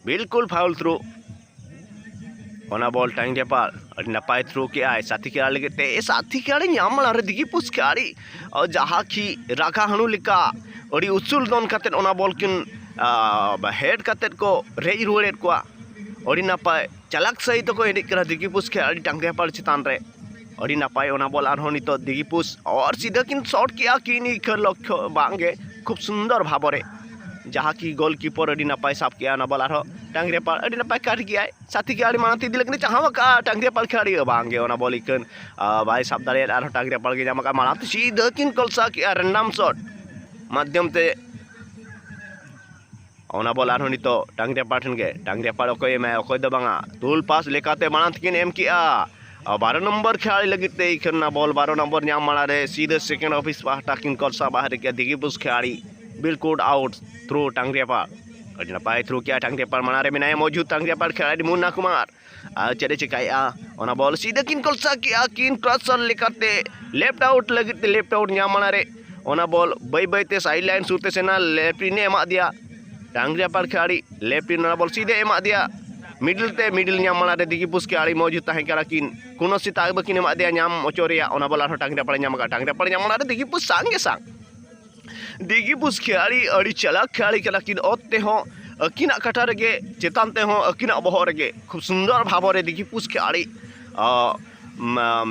ᱵᱤᱞᱠᱩᱞ foul throw᱾ ᱚᱱᱟ ᱵᱚᱞ ᱴᱟᱝᱜᱽᱨᱤᱭᱟᱯᱟᱲ ᱟᱹᱰᱤ ᱱᱟᱯᱟᱭ throw ᱠᱮᱜᱼᱟᱭ ᱥᱟᱛᱷᱤ ᱠᱷᱮᱞᱟᱲᱤ ᱞᱟᱹᱜᱤᱫ ᱛᱮ᱾ ᱥᱟᱛᱷᱤ ᱠᱷᱮᱞᱟᱲᱤ ᱧᱟᱢ ᱢᱟᱲᱟᱝ ᱨᱮ ᱫᱤᱜᱤᱯᱩᱥ ᱠᱷᱮᱞᱟᱲᱤ, ᱟ, ᱡᱟᱦᱟᱸ ᱠᱤ ᱨᱟᱠᱷᱟ ᱦᱟᱹᱬᱩ ᱞᱮᱠᱟ ᱟᱹᱰᱤ ᱩᱥᱩᱞ ᱫᱚᱱ ᱠᱟᱛᱮᱫ ᱚᱱᱟ ᱵᱚᱞ ᱠᱤᱱ, ᱟ, head ᱠᱟᱛᱮᱫ ᱠᱚ ᱨᱮᱡ ᱨᱩᱣᱟᱹᱲᱮᱫ ᱠᱚᱣᱟ᱾ ᱟᱹᱰᱤ ᱱᱟᱯᱟᱭ ᱪᱟᱞᱟᱠ ᱥᱟᱹᱦᱤᱡ ᱛᱮᱠᱚ ᱮᱱᱮᱡ ᱠᱟᱱᱟ ᱫᱤᱜᱤᱯᱩᱥ ᱠᱷᱮᱞᱟᱲᱤ ᱴᱟᱝᱜᱽᱨᱤᱭᱟᱯᱟᱲ ᱪᱮᱛᱟᱱ ᱨᱮ᱾ ᱟᱹᱰᱤ ᱱᱟᱯᱟᱭ ᱚᱱᱟ ᱵᱚᱞ ᱟᱨᱦᱚᱸ ᱱᱤᱛᱚᱜ ᱫᱤᱜᱤᱯᱩᱥ ᱟᱨ ᱥᱤᱫᱷᱟᱹ ᱠᱤᱱ shot ᱠᱮᱜᱼᱟ ᱠᱤᱱ ᱤᱠᱷᱟᱹ ᱞᱚᱠᱠᱷᱚ ᱵᱟᱝ ᱜᱮ ᱠᱷᱩᱵ ᱥᱩᱱᱫᱚᱨ ᱵᱷᱟᱵᱚᱨᱮ, ᱡᱟᱦᱟᱸ ᱠᱤ ᱜᱳᱞᱠᱤᱯᱟᱨ ᱟᱹᱰᱤ ᱱᱟᱯᱟᱭ ᱥᱟᱵ ᱠᱮᱜᱼᱟ ᱚᱱᱟ ᱵᱚᱞ᱾ ᱟᱨᱦᱚᱸ ᱴᱟᱝᱜᱽᱨᱤᱭᱟᱯᱟᱲ ᱟᱹᱰᱤ ᱱᱟᱯᱟᱭ ᱠᱟᱴ ᱠᱮᱜᱼᱟᱭ᱾ ᱥᱟᱛᱷᱤ ᱠᱷᱮᱞᱟᱲᱤ ᱢᱟᱲᱟᱝ ᱛᱮ ᱤᱫᱤ ᱞᱟᱹᱜᱤᱫ ᱮ ᱪᱟᱦᱟᱣ ᱟᱠᱟᱫᱼᱟ ᱴᱟᱝᱜᱽᱨᱤᱭᱟᱯᱟᱲ ᱠᱷᱮᱞᱟᱲᱤ, ᱵᱟᱝ ᱜᱮ ᱚᱱᱟ ᱵᱚᱞ ᱤᱠᱷᱟᱹᱱ, ᱟ, ᱵᱟᱭ ᱥᱟᱵ ᱫᱟᱲᱮᱭᱟᱫ᱾ ᱟᱨᱦᱚᱸ ᱴᱟᱝᱜᱽᱨᱤᱭᱟᱯᱟᱲ ᱜᱮ ᱧᱟᱢ ᱟᱠᱟᱫ᱾ ᱢᱟᱲᱟᱝ ᱛᱮ ᱥᱤᱫᱷᱟᱹ ᱠᱤᱱ ᱠᱚᱞᱥᱟ ᱠᱮᱜᱼᱟ random shot ᱢᱟᱫᱽᱫᱷᱚᱢ ᱛᱮ᱾ ᱚᱱᱟ ᱵᱚᱞ ᱟᱨᱦᱚᱸ ᱱᱤᱛᱚᱜ ᱴᱟᱝᱜᱽᱨᱤᱭᱟᱯᱟᱲ ᱴᱷᱮᱱ ᱜᱮ᱾ ᱴᱟᱝᱜᱽᱨᱤᱭᱟᱯᱟᱲ ᱚᱠᱚᱭ ᱮᱢᱟᱭ ᱚᱠᱚᱭ ᱫᱚ ᱵᱟᱝᱟ, ᱛᱩᱞ ᱯᱟᱥ ᱞᱮᱠᱟᱛᱮ ᱢᱟᱲᱟᱝ ᱛᱮᱠᱤᱱ ᱮᱢ ᱠᱮᱜᱼᱟ᱾ ᱟᱨ ᱵᱟᱨᱚ ᱱᱚᱢᱵᱚᱨ ᱠᱷᱮᱞᱟᱲᱤ ᱞᱟᱹᱜᱤᱫ ᱛᱮ ᱤᱠᱷᱟᱹᱱ ᱚᱱᱟ ᱵᱚᱞ ᱵᱟᱨᱚ ᱱᱚᱢᱵᱚᱨ ᱧᱟᱢ ᱢᱟᱲᱟᱝ ᱨᱮ ᱥᱤᱫᱷᱟᱹ second office ᱯᱟᱦᱴᱟ ᱠᱤᱱ ᱠᱚᱞᱥᱟ ᱵᱟᱦᱨᱮ ᱠᱮᱜᱼᱟ ᱫᱤᱜᱤᱯᱩᱥ ᱠᱷᱮᱞᱟᱲᱤ᱾ ᱵᱤᱞᱠᱩᱞ out throw ᱴᱟᱝᱜᱽᱨᱤᱭᱟᱯᱟᱲ᱾ ᱟᱹᱰᱤ ᱱᱟᱯᱟᱭ ᱛᱷᱨᱩ ᱠᱮᱜᱼᱟ ᱴᱟᱝᱜᱽᱨᱤᱭᱟᱯᱟᱲ ᱢᱟᱲᱟᱝ ᱨᱮ ᱢᱮᱱᱟᱭᱟ ᱢᱚᱡᱩᱫ ᱴᱟᱝᱜᱽᱨᱤᱭᱟᱯᱟᱲ ᱠᱷᱮᱞᱟᱲᱤ ᱢᱩᱱᱱᱟ ᱠᱩᱢᱟᱨ᱾ ᱟᱨ ᱪᱮᱫ ᱮ ᱪᱮᱠᱟᱭᱮᱜᱼᱟ? ᱚᱱᱟ ᱵᱚᱞ ᱥᱤᱫᱷᱟᱹ ᱠᱤᱱ ᱠᱚᱞᱥᱟ ᱠᱮᱜᱼᱟ ᱠᱤᱱ ᱠᱨᱚᱥᱟᱨ ᱞᱮᱠᱟᱛᱮ ᱞᱮᱯᱷᱴ ᱟᱣᱩᱴ ᱞᱟᱹᱜᱤᱫ ᱛᱮ ᱞᱮᱯᱷᱴ ᱟᱣᱩᱴ ᱧᱟᱢ ᱢᱟᱲᱟᱝ ᱨᱮ ᱚᱱᱟ ᱵᱚᱞ ᱵᱟᱹᱭ ᱵᱟᱹᱭ ᱛᱮ ᱥᱟᱭᱤᱰ ᱞᱟᱭᱤᱱ ᱥᱩᱨ ᱛᱮ ᱥᱮᱱᱟ, ᱞᱮᱯᱷᱴ ᱤᱱ ᱮ ᱮᱢᱟᱫ ᱫᱮᱭᱟ᱾ ᱴᱟᱝᱜᱽᱨᱤᱭᱟᱯᱟᱲ ᱠᱷᱮᱞᱟᱲᱤ ᱞᱮᱯᱷᱴ ᱤᱱ ᱚᱱᱟ ᱵᱚᱞ ᱥᱤᱫᱷᱟᱹ ᱮᱢᱟᱫ ᱫᱮᱭᱟ ᱢᱤᱰᱤᱞ ᱛᱮ, ᱢᱤᱰᱤᱞ ᱧᱟᱢ ᱢᱟᱲᱟᱝ ᱨᱮ ᱫᱤᱜᱤᱯᱩᱥ ᱠᱷᱮᱞᱟᱲᱤ ᱢᱚᱡᱩᱫ ᱛᱟᱦᱮᱸ ᱠᱟᱱᱟ ᱠᱤᱱ, ᱠᱳᱱᱳ ᱥᱮᱛᱟᱜ ᱵᱟᱹᱠᱤᱱ ᱮᱢᱟᱫ ᱫᱮᱭᱟ ᱧᱟᱢ ᱦᱚᱪᱚ ᱨᱮᱭᱟᱜ᱾ ᱚᱱᱟ ᱵᱚᱞ ᱟᱨᱦᱚᱸ ᱴᱟᱝᱜᱽᱨᱤᱭᱟᱯᱟᱲ ᱧᱟᱢ ᱟᱠᱟᱫ, ᱴᱟᱝᱜᱽᱨᱤᱭᱟᱯᱟᱲ ᱧᱟᱢ ᱢᱟᱲᱟᱝ ᱨᱮ ᱫᱤᱜᱤᱯᱩᱥ ᱥᱟᱝ ᱜᱮ ᱥᱟᱝ ᱫᱤᱜᱤᱯᱩᱥ ᱠᱷᱮᱞᱟᱲᱤ ᱟᱹᱰᱤ ᱪᱟᱞᱟᱠ ᱠᱷᱮᱞᱟᱲᱤ ᱠᱟᱱᱟ ᱠᱤᱱ, ᱚᱛ ᱛᱮᱦᱚᱸ ᱟᱹᱠᱤᱱᱟᱜ ᱠᱟᱴᱟ ᱨᱮᱜᱮ, ᱪᱮᱛᱟᱱ ᱛᱮᱦᱚᱸ ᱟᱹᱠᱤᱱᱟᱜ ᱵᱚᱦᱚᱜ ᱨᱮᱜᱮ᱾ ᱠᱷᱩᱵ ᱥᱩᱱᱫᱚᱨ ᱵᱷᱟᱵᱚ ᱨᱮ ᱫᱤᱜᱤᱯᱩᱥ ᱠᱷᱮᱞᱟᱲᱤ, ᱟ, ᱢᱟ-,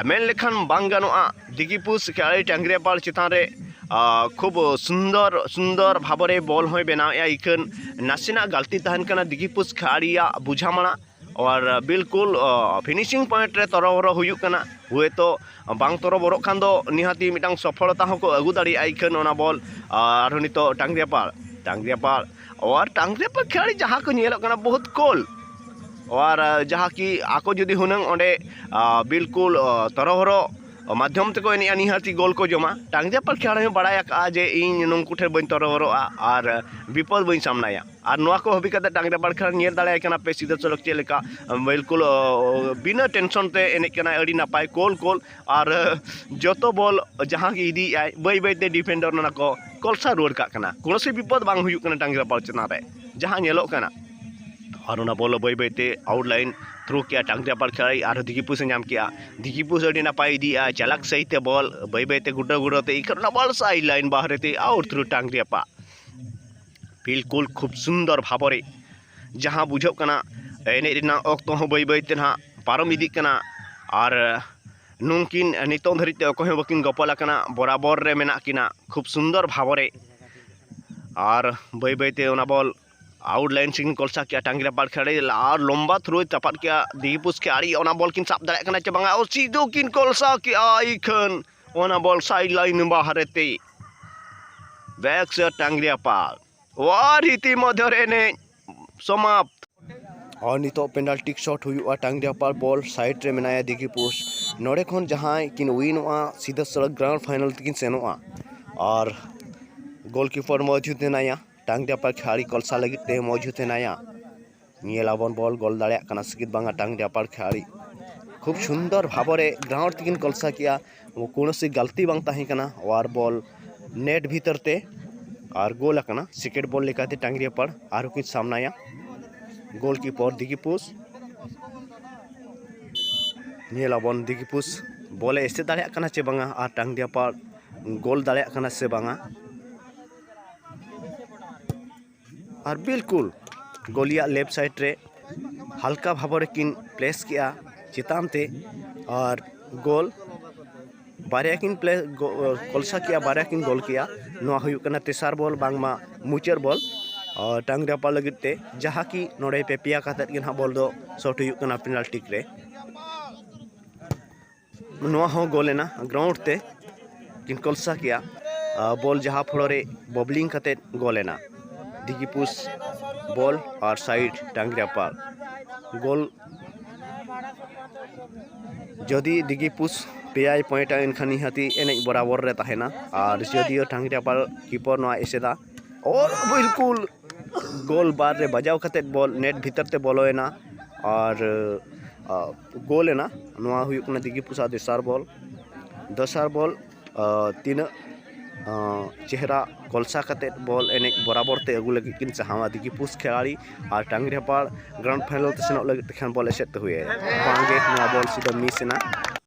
ᱢᱮᱱ ᱞᱮᱠᱷᱟᱱ ᱵᱟᱝ ᱜᱟᱱᱚᱜᱼᱟ, ᱫᱤᱜᱤᱯᱩᱥ ᱠᱷᱮᱞᱟᱲᱤ ᱴᱟᱝᱜᱽᱨᱤᱭᱟᱯᱟᱲ ᱪᱮᱛᱟᱱ ᱨᱮ, ᱟ, ᱠᱷᱩᱵ ᱥᱩᱱᱫᱚᱨ, ᱥᱩᱱᱫᱚᱨ ᱵᱷᱟᱵᱚ ᱨᱮ ᱵᱚᱞ ᱦᱚᱸᱭ ᱵᱮᱱᱟᱣᱮᱫᱼᱟ᱾ ᱤᱠᱷᱟᱹᱱ ᱱᱟᱥᱮᱱᱟᱜ ᱜᱟᱹᱞᱛᱤ ᱛᱟᱦᱮᱱ ᱠᱟᱱᱟ ᱫᱤᱜᱤᱯᱩᱥ ᱠᱷᱮᱞᱟᱲᱤᱭᱟᱜ ᱵᱩᱡᱷᱟᱹᱢᱟᱲᱟ᱾ ᱟᱨ ᱵᱤᱞᱠᱩᱞ, ᱚ, ᱯᱷᱤᱱᱤᱥᱤᱝ ᱯᱚᱭᱮᱱᱴ ᱨᱮ ᱛᱚᱨᱚᱵᱚᱨᱚ ᱦᱩᱭᱩᱜ ᱠᱟᱱᱟ᱾ ᱦᱳᱭᱛᱳ ᱵᱟᱝ ᱛᱚᱨᱚᱵᱚᱨᱚᱜ ᱠᱷᱟᱱ ᱫᱚ ᱱᱤᱦᱟᱹᱛᱤ ᱢᱤᱫᱴᱟᱝ ᱥᱚᱯᱷᱚᱞᱚᱛᱟ ᱦᱚᱸᱠᱚ ᱟᱹᱜᱩ ᱫᱟᱲᱮᱭᱟᱜᱼᱟ᱾ ᱤᱠᱷᱟᱹᱱ ᱚᱱᱟ ᱵᱚᱞ, ᱟᱨᱦᱚᱸ ᱱᱤᱛᱚᱜ ᱴᱟᱝᱜᱽᱨᱤᱭᱟᱯᱟᱲ, ᱴᱟᱝᱜᱽᱨᱤᱭᱟᱯᱟᱲ, ᱟᱨ ᱴᱟᱝᱜᱽᱨᱤᱭᱟᱯᱟᱲ ᱠᱷᱮᱞᱟᱲᱤ ᱡᱟᱦᱟᱸ ᱠᱚ ᱧᱮᱞᱚᱜ ᱠᱟᱱᱟ ᱵᱚᱦᱩᱛ ᱠᱳᱞ᱾ ᱟᱨ, ᱟ, ᱡᱟᱦᱟᱸ ᱠᱤ ᱟᱠᱚ ᱡᱩᱫᱤ ᱦᱩᱱᱟᱹᱝ ᱚᱸᱰᱮ, ᱟ, ᱵᱤᱞᱠᱩᱞ, ᱟ, ᱛᱚᱨᱚᱵᱚᱨᱚ ᱢᱟᱫᱽᱫᱷᱚᱢ ᱛᱮᱠᱚ ᱮᱱᱮᱡᱼᱟ, ᱱᱤᱦᱟᱹᱛᱤ ᱜᱳᱞ ᱠᱚ ᱡᱚᱢᱟ᱾ ᱴᱟᱝᱜᱽᱨᱤᱭᱟᱯᱟᱲ ᱠᱷᱮᱞᱟᱲᱤ ᱦᱚᱸ ᱵᱟᱲᱟᱭ ᱟᱠᱟᱫᱼᱟ ᱡᱮ ᱤᱧ ᱱᱩᱝᱠᱩ ᱴᱷᱮᱱ ᱵᱟᱹᱧ ᱛᱚᱨᱚᱵᱚᱨᱚᱜᱼᱟ ᱟᱨ ᱵᱤᱯᱚᱫ ᱵᱟᱹᱧ ᱥᱟᱢᱱᱟᱭᱟ᱾ ᱟᱨ ᱱᱚᱣᱟ ᱠᱚ ᱦᱟᱹᱵᱤ ᱠᱟᱛᱮ ᱴᱟᱝᱜᱽᱨᱤᱭᱟᱯᱟᱲ ᱠᱷᱮᱞᱟᱲᱤ ᱧᱮᱞ ᱫᱟᱲᱮᱭᱟᱭ ᱠᱟᱱᱟ ᱯᱮ ᱥᱤᱫᱷᱟᱹ ᱥᱚᱲᱚᱠ ᱪᱮᱫ ᱞᱮᱠᱟ, ᱵᱤᱞᱠᱩᱞ, ᱚ, ᱵᱤᱱᱟᱹ ᱴᱮᱱᱥᱚᱱ ᱛᱮ ᱮᱱᱮᱡ ᱠᱟᱱᱟᱭ, ᱟᱹᱰᱤ ᱱᱟᱯᱟᱭ ᱠᱳᱞ ᱠᱳᱞ᱾ ᱟᱨ, ᱟ, ᱡᱚᱛᱚ ᱵᱚᱞ ᱡᱟᱦᱟᱸ ᱜᱮ ᱤᱫᱤᱭᱮᱫᱼᱟᱭ, ᱵᱟᱹᱭ ᱵᱟᱹᱭ ᱛᱮ ᱰᱤᱯᱷᱮᱱᱰᱟᱨ ᱚᱱᱟ ᱠᱚ ᱠᱚᱞᱥᱟ ᱨᱩᱣᱟᱹᱲ ᱠᱟᱜ ᱠᱟᱱᱟ᱾ ᱠᱳᱱᱳ ᱥᱮ ᱵᱤᱯᱚᱫ ᱵᱟᱝ ᱦᱩᱭᱩᱜ ᱠᱟᱱᱟ ᱴᱟᱝᱜᱽᱨᱤᱭᱟᱯᱟᱲ ᱪᱮᱛᱟᱱ ᱨᱮ ᱡᱟᱦᱟᱸ ᱧᱮᱞᱚᱜ ᱠᱟᱱᱟ᱾ ᱟᱨ ᱚᱱᱟ ᱵᱚᱞ ᱵᱟᱹᱭ ᱵᱟᱹᱭ ᱛᱮ ᱟᱣᱩᱴ ᱞᱟᱭᱤᱱ ᱛᱷᱨᱩ ᱠᱮᱜᱼᱟ ᱴᱟᱝᱜᱽᱨᱤᱭᱟᱯᱟᱲ ᱠᱷᱮᱞᱟᱲᱤ, ᱟᱨᱦᱚᱸ ᱫᱤᱜᱤᱯᱩᱥ ᱮ ᱧᱟᱢ ᱠᱮᱜᱼᱟ᱾ ᱫᱤᱜᱤᱯᱩᱥ ᱟᱹᱰᱤ ᱱᱟᱯᱟᱭ ᱤᱫᱤᱭᱮᱜᱼᱟ, ᱪᱟᱞᱟᱠ ᱥᱟᱹᱦᱤᱡ ᱛᱮ ᱵᱚᱞ ᱵᱟᱹᱭ ᱵᱟᱹᱭ ᱛᱮ ᱜᱩᱰᱟᱹ ᱜᱩᱰᱟᱹ ᱛᱮ ᱤᱠᱷᱟᱹᱱ ᱚᱱᱟ ᱵᱚᱞ ᱥᱟᱭᱤᱰ ᱞᱟᱭᱤᱱ ᱵᱟᱦᱨᱮ ᱛᱮ ᱟᱣᱩᱴ ᱛᱷᱨᱩ ᱴᱟᱝᱜᱽᱨᱤᱭᱟᱯᱟᱲ᱾ ᱵᱤᱞᱠᱩᱞ ᱠᱷᱩᱵ ᱥᱩᱱᱫᱚᱨ ᱵᱷᱟᱵᱚᱨᱮ ᱡᱟᱦᱟᱸ ᱵᱩᱡᱷᱟᱹᱜ ᱠᱟᱱᱟ, ᱮᱱᱮᱡ ᱨᱮᱱᱟᱜ ᱚᱠᱛᱚ ᱦᱚᱸ ᱵᱟᱹᱭ ᱵᱟᱹᱭ ᱛᱮ ᱱᱟᱦᱟᱜ ᱯᱟᱨᱚᱢ ᱤᱫᱤᱜ ᱠᱟᱱᱟ᱾ ᱟᱨ ᱱᱩᱝᱠᱤᱱ ᱱᱤᱛᱚᱝ ᱫᱷᱟᱹᱨᱤᱡ ᱛᱮ ᱚᱠᱚᱭ ᱦᱚᱸ ᱵᱟᱹᱠᱤᱱ ᱜᱚᱯᱚᱞ ᱟᱠᱟᱱᱟ, ᱵᱚᱨᱟᱵᱚᱨ ᱨᱮ ᱢᱮᱱᱟᱜ ᱠᱤᱱᱟ ᱠᱷᱩᱵ ᱥᱩᱱᱫᱚᱨ ᱵᱷᱟᱵᱚᱨᱮ᱾ ᱟᱨ ᱵᱟᱹᱭ ᱵᱟᱹᱭ ᱛᱮ ᱚᱱᱟ ᱵᱚᱞ ᱟᱣᱩᱴ ᱞᱟᱭᱤᱱ ᱥᱮᱫ ᱠᱤᱱ ᱠᱚᱞᱥᱟ ᱠᱮᱜᱼᱟ ᱴᱟᱝᱜᱽᱨᱤᱭᱟᱯᱟᱲ ᱠᱷᱮᱞᱟᱲᱤ, ᱟᱨ ᱞᱚᱢᱵᱟ ᱛᱷᱨᱳᱭ ᱪᱟᱯᱟᱫ ᱠᱮᱜᱼᱟ ᱫᱤᱜᱤᱯᱩᱥ ᱠᱷᱮᱞᱟᱲᱤ, ᱚᱱᱟ ᱵᱚᱞ ᱠᱤᱱ ᱥᱟᱵ ᱫᱟᱲᱮᱭᱟᱜ ᱠᱟᱱᱟ ᱪᱮ ᱵᱟᱝᱟ? ᱚ, ᱥᱤᱫᱷᱟᱹ ᱠᱤᱱ ᱠᱚᱞᱥᱟ ᱠᱮᱜᱼᱟ ᱤᱠᱷᱟᱹᱱ ᱚᱱᱟ ᱵᱚᱞ ᱥᱟᱭᱤᱰ ᱞᱟᱭᱤᱱ ᱵᱟᱦᱨᱮ ᱛᱮ᱾ ᱵᱮᱠ ᱥᱮ ᱴᱟᱝᱜᱽᱨᱤᱭᱟᱯᱟᱲ᱾ ᱟᱨ ᱤᱛᱤ ᱢᱚᱫᱽᱫᱷᱚ ᱨᱮ ᱮᱱᱮᱡ ᱥᱚᱢᱟᱯᱛ᱾ ᱟᱨ ᱱᱤᱛᱚᱜ ᱯᱮᱱᱟᱞᱴᱤ ᱥᱚᱴ ᱦᱩᱭᱩᱜᱼᱟ ᱴᱟᱝᱜᱽᱨᱤᱭᱟᱯᱟᱲ ᱵᱚᱞ ᱥᱟᱭᱤᱰ ᱨᱮ ᱢᱮᱱᱟᱭᱟ ᱫᱤᱜᱤᱯᱩᱥ᱾ ᱱᱚᱰᱮ ᱠᱷᱚᱱ ᱡᱟᱦᱟᱸᱭ ᱠᱤᱱ ᱣᱤᱱᱚᱜᱼᱟ ᱥᱤᱫᱷᱟᱹ ᱥᱟᱹᱲᱟᱹ ᱜᱨᱟᱣᱩᱱᱰ ᱯᱷᱟᱭᱱᱟᱞ ᱛᱮᱠᱤᱱ ᱥᱮᱱᱚᱜᱼᱟ᱾ ᱟᱨ ᱜᱳᱞᱠᱤᱯᱟᱨ ᱢᱚᱡᱩᱫ ᱦᱮᱱᱟᱭᱟ᱾ ᱴᱟᱝᱜᱽᱨᱤᱭᱟᱯᱟᱲ ᱠᱷᱮᱞᱟᱲᱤ ᱠᱚᱞᱥᱟ ᱞᱟᱹᱜᱤᱫ ᱛᱮ ᱢᱚᱡᱽ ᱦᱩᱛᱮᱱᱟᱭᱟ᱾ ᱧᱮᱞ ᱟᱵᱚᱱ ᱵᱚᱞ ᱜᱳᱞ ᱫᱟᱲᱮᱭᱟᱜ ᱠᱟᱱᱟ ᱥᱮ ᱵᱟᱝᱟ ᱴᱟᱝᱜᱽᱨᱤᱭᱟᱯᱟᱲ ᱠᱷᱮᱞᱟᱲᱤ᱾ ᱠᱷᱩᱵ ᱥᱩᱱᱫᱚᱨ ᱵᱷᱟᱵᱚᱨᱮ ᱜᱨᱟᱣᱩᱱᱰ ᱛᱮᱠᱤᱱ ᱠᱚᱞᱥᱟ ᱠᱮᱜᱼᱟ᱾ ᱠᱳᱱᱳ ᱥᱮ ᱜᱟᱞᱛᱤ ᱵᱟᱝ ᱛᱟᱦᱮᱸ ᱠᱟᱱᱟ᱾ ᱚᱣᱟᱨ ᱵᱚᱞ ᱱᱮᱴ ᱵᱷᱤᱛᱟᱹᱨ ᱛᱮ ᱟᱨ ᱜᱳᱞ ᱟᱠᱟᱱᱟ᱾ ᱥᱮᱠᱮᱱᱰ ᱵᱚᱞ ᱞᱮᱠᱟᱛᱮ ᱴᱟᱝᱜᱽᱨᱤᱭᱟᱯᱟᱲ ᱟᱨᱦᱚᱸ ᱠᱤᱱ ᱥᱟᱢᱱᱟᱭᱟ᱾ ᱜᱳᱞᱠᱤᱯᱚᱨ ᱫᱤᱜᱤᱯᱩᱥ᱾ ᱧᱮᱞ ᱟᱵᱚᱱ ᱫᱤᱜᱤᱯᱩᱥ ᱵᱚᱞᱮ ᱮᱥᱮᱫ ᱫᱟᱲᱮᱭᱟᱜ ᱠᱟᱱᱟ ᱪᱮ ᱵᱟᱝᱟ ᱟᱨ ᱴᱟᱝᱜᱽᱨᱤᱭᱟᱯᱟᱲ ᱜᱳᱞ ᱫᱟᱲᱮᱭᱟᱜ ᱠᱟᱱᱟ ᱥᱮ ᱵᱟᱝᱟ᱾ ᱟᱨ ᱵᱤᱞᱠᱩᱞ ᱜᱳᱞᱤᱭᱟᱜ ᱞᱮᱯᱷᱴ ᱥᱟᱭᱤᱰ ᱨᱮ ᱦᱟᱞᱠᱟ ᱵᱷᱟᱵᱚ ᱨᱮᱠᱤᱱ ᱯᱞᱮᱥ ᱠᱮᱜᱼᱟ ᱪᱮᱛᱟᱱ ᱛᱮ, ᱟᱨ ᱜᱳᱞ ᱵᱟᱨᱭᱟ ᱠᱤᱱ ᱯᱞᱮ ᱠᱚᱞᱥᱟ ᱠᱮᱜᱼᱟ, ᱵᱟᱨᱭᱟ ᱠᱤᱱ ᱜᱳᱞ ᱠᱮᱜᱼᱟ᱾ ᱱᱚᱣᱟ ᱦᱩᱭᱩᱜ ᱠᱟᱱᱟ ᱛᱮᱥᱟᱨ ᱵᱚᱞ, ᱵᱟᱝᱢᱟ ᱢᱩᱪᱟᱹᱫ ᱵᱚᱞ ᱴᱟᱝᱜᱽᱨᱤᱭᱟᱯᱟᱲ ᱞᱟᱹᱜᱤᱫ ᱛᱮ, ᱡᱟᱦᱟᱸ ᱠᱤ ᱱᱚᱰᱮ ᱯᱮ ᱯᱮᱭᱟ ᱠᱟᱛᱮᱫ ᱜᱮ ᱱᱟᱦᱟᱜ ᱵᱚᱞ ᱫᱚ ᱥᱚᱴ ᱦᱩᱭᱩᱜ ᱠᱟᱱᱟ ᱯᱮᱱᱟᱞᱴᱤ ᱨᱮ᱾ ᱱᱚᱣᱟ ᱦᱚᱸ ᱜᱳᱞ ᱮᱱᱟ, ᱜᱨᱟᱣᱩᱱᱰ ᱛᱮ ᱠᱤᱱ ᱠᱚᱞᱥᱟ ᱠᱮᱜᱼᱟ᱾ ᱟᱨ ᱵᱚᱞ ᱡᱟᱦᱟᱸ ᱯᱷᱞᱳᱨ ᱨᱮ ᱵᱚᱵᱞᱤᱝ ᱠᱟᱛᱮᱫ ᱜᱳᱞ ᱮᱱᱟ᱾ ᱫᱤᱜᱤᱯᱩᱥ ᱵᱚᱞ ᱟᱨ ᱥᱟᱭᱤᱰ ᱴᱟᱝᱜᱽᱨᱤᱭᱟᱯᱟᱲ ᱜᱳᱞ᱾ ᱡᱩᱫᱤ ᱫᱤᱜᱤᱯᱩᱥ ᱯᱮᱭᱟᱭ ᱯᱚᱭᱮᱱᱴᱟ ᱮᱱᱠᱷᱟᱱ ᱱᱤᱦᱟᱹᱛᱤ ᱮᱱᱮᱡ ᱵᱚᱨᱟᱵᱚᱨ ᱨᱮ ᱛᱟᱦᱮᱱᱟ᱾ ᱟᱨ ᱡᱩᱫᱤᱭᱳ ᱴᱟᱝᱜᱽᱨᱤᱭᱟᱯᱟᱲ ᱠᱤᱯᱚᱨ ᱱᱚᱣᱟ ᱮᱥᱮᱫᱟ, ᱚᱨ ᱵᱤᱞᱠᱩᱞ ᱜᱳᱞ ᱵᱟᱨ ᱨᱮ ᱵᱟᱡᱟᱣ ᱠᱟᱛᱮᱫ ᱵᱚᱞ ᱱᱮᱴ ᱵᱷᱤᱛᱟᱹᱨ ᱛᱮ ᱵᱚᱞᱚᱭᱮᱱᱟ᱾ ᱟᱨ ᱜᱳᱞ ᱮᱱᱟ᱾ ᱱᱚᱣᱟ ᱦᱩᱭᱩᱜ ᱠᱟᱱᱟ ᱫᱤᱜᱤᱯᱩᱥᱟᱜ ᱫᱚᱥᱟᱨ ᱵᱚᱞ᱾ ᱫᱚᱥᱟᱨ ᱵᱚᱞ ᱛᱤᱱᱟᱹᱜ ᱪᱮᱦᱨᱟ ᱠᱚᱞᱥᱟ ᱠᱟᱛᱮᱫ ᱵᱚᱞ ᱮᱱᱮᱡ ᱵᱚᱨᱟᱵᱚᱨ ᱛᱮ ᱟᱹᱜᱩ ᱞᱟᱹᱜᱤᱫ ᱠᱤᱱ ᱪᱟᱦᱟᱣᱟ ᱫᱤᱜᱤᱯᱩᱥ ᱠᱷᱮᱞᱟᱲᱤ᱾ ᱟᱨ ᱴᱟᱝᱜᱽᱨᱤᱭᱟᱯᱟᱲ ᱜᱨᱟᱣᱩᱱᱰ ᱯᱷᱟᱭᱱᱟᱞ ᱛᱮ ᱥᱮᱱᱚᱜ ᱞᱟᱹᱜᱤᱫ ᱛᱮᱠᱷᱟᱱ ᱵᱚᱞ ᱮᱥᱮᱫ ᱛᱮ ᱦᱩᱭᱟᱭᱟ᱾ ᱵᱟᱝᱜᱮ, ᱱᱚᱣᱟ ᱵᱚᱞ ᱥᱤᱫᱷᱟᱹ ᱢᱤᱥ ᱮᱱᱟ᱾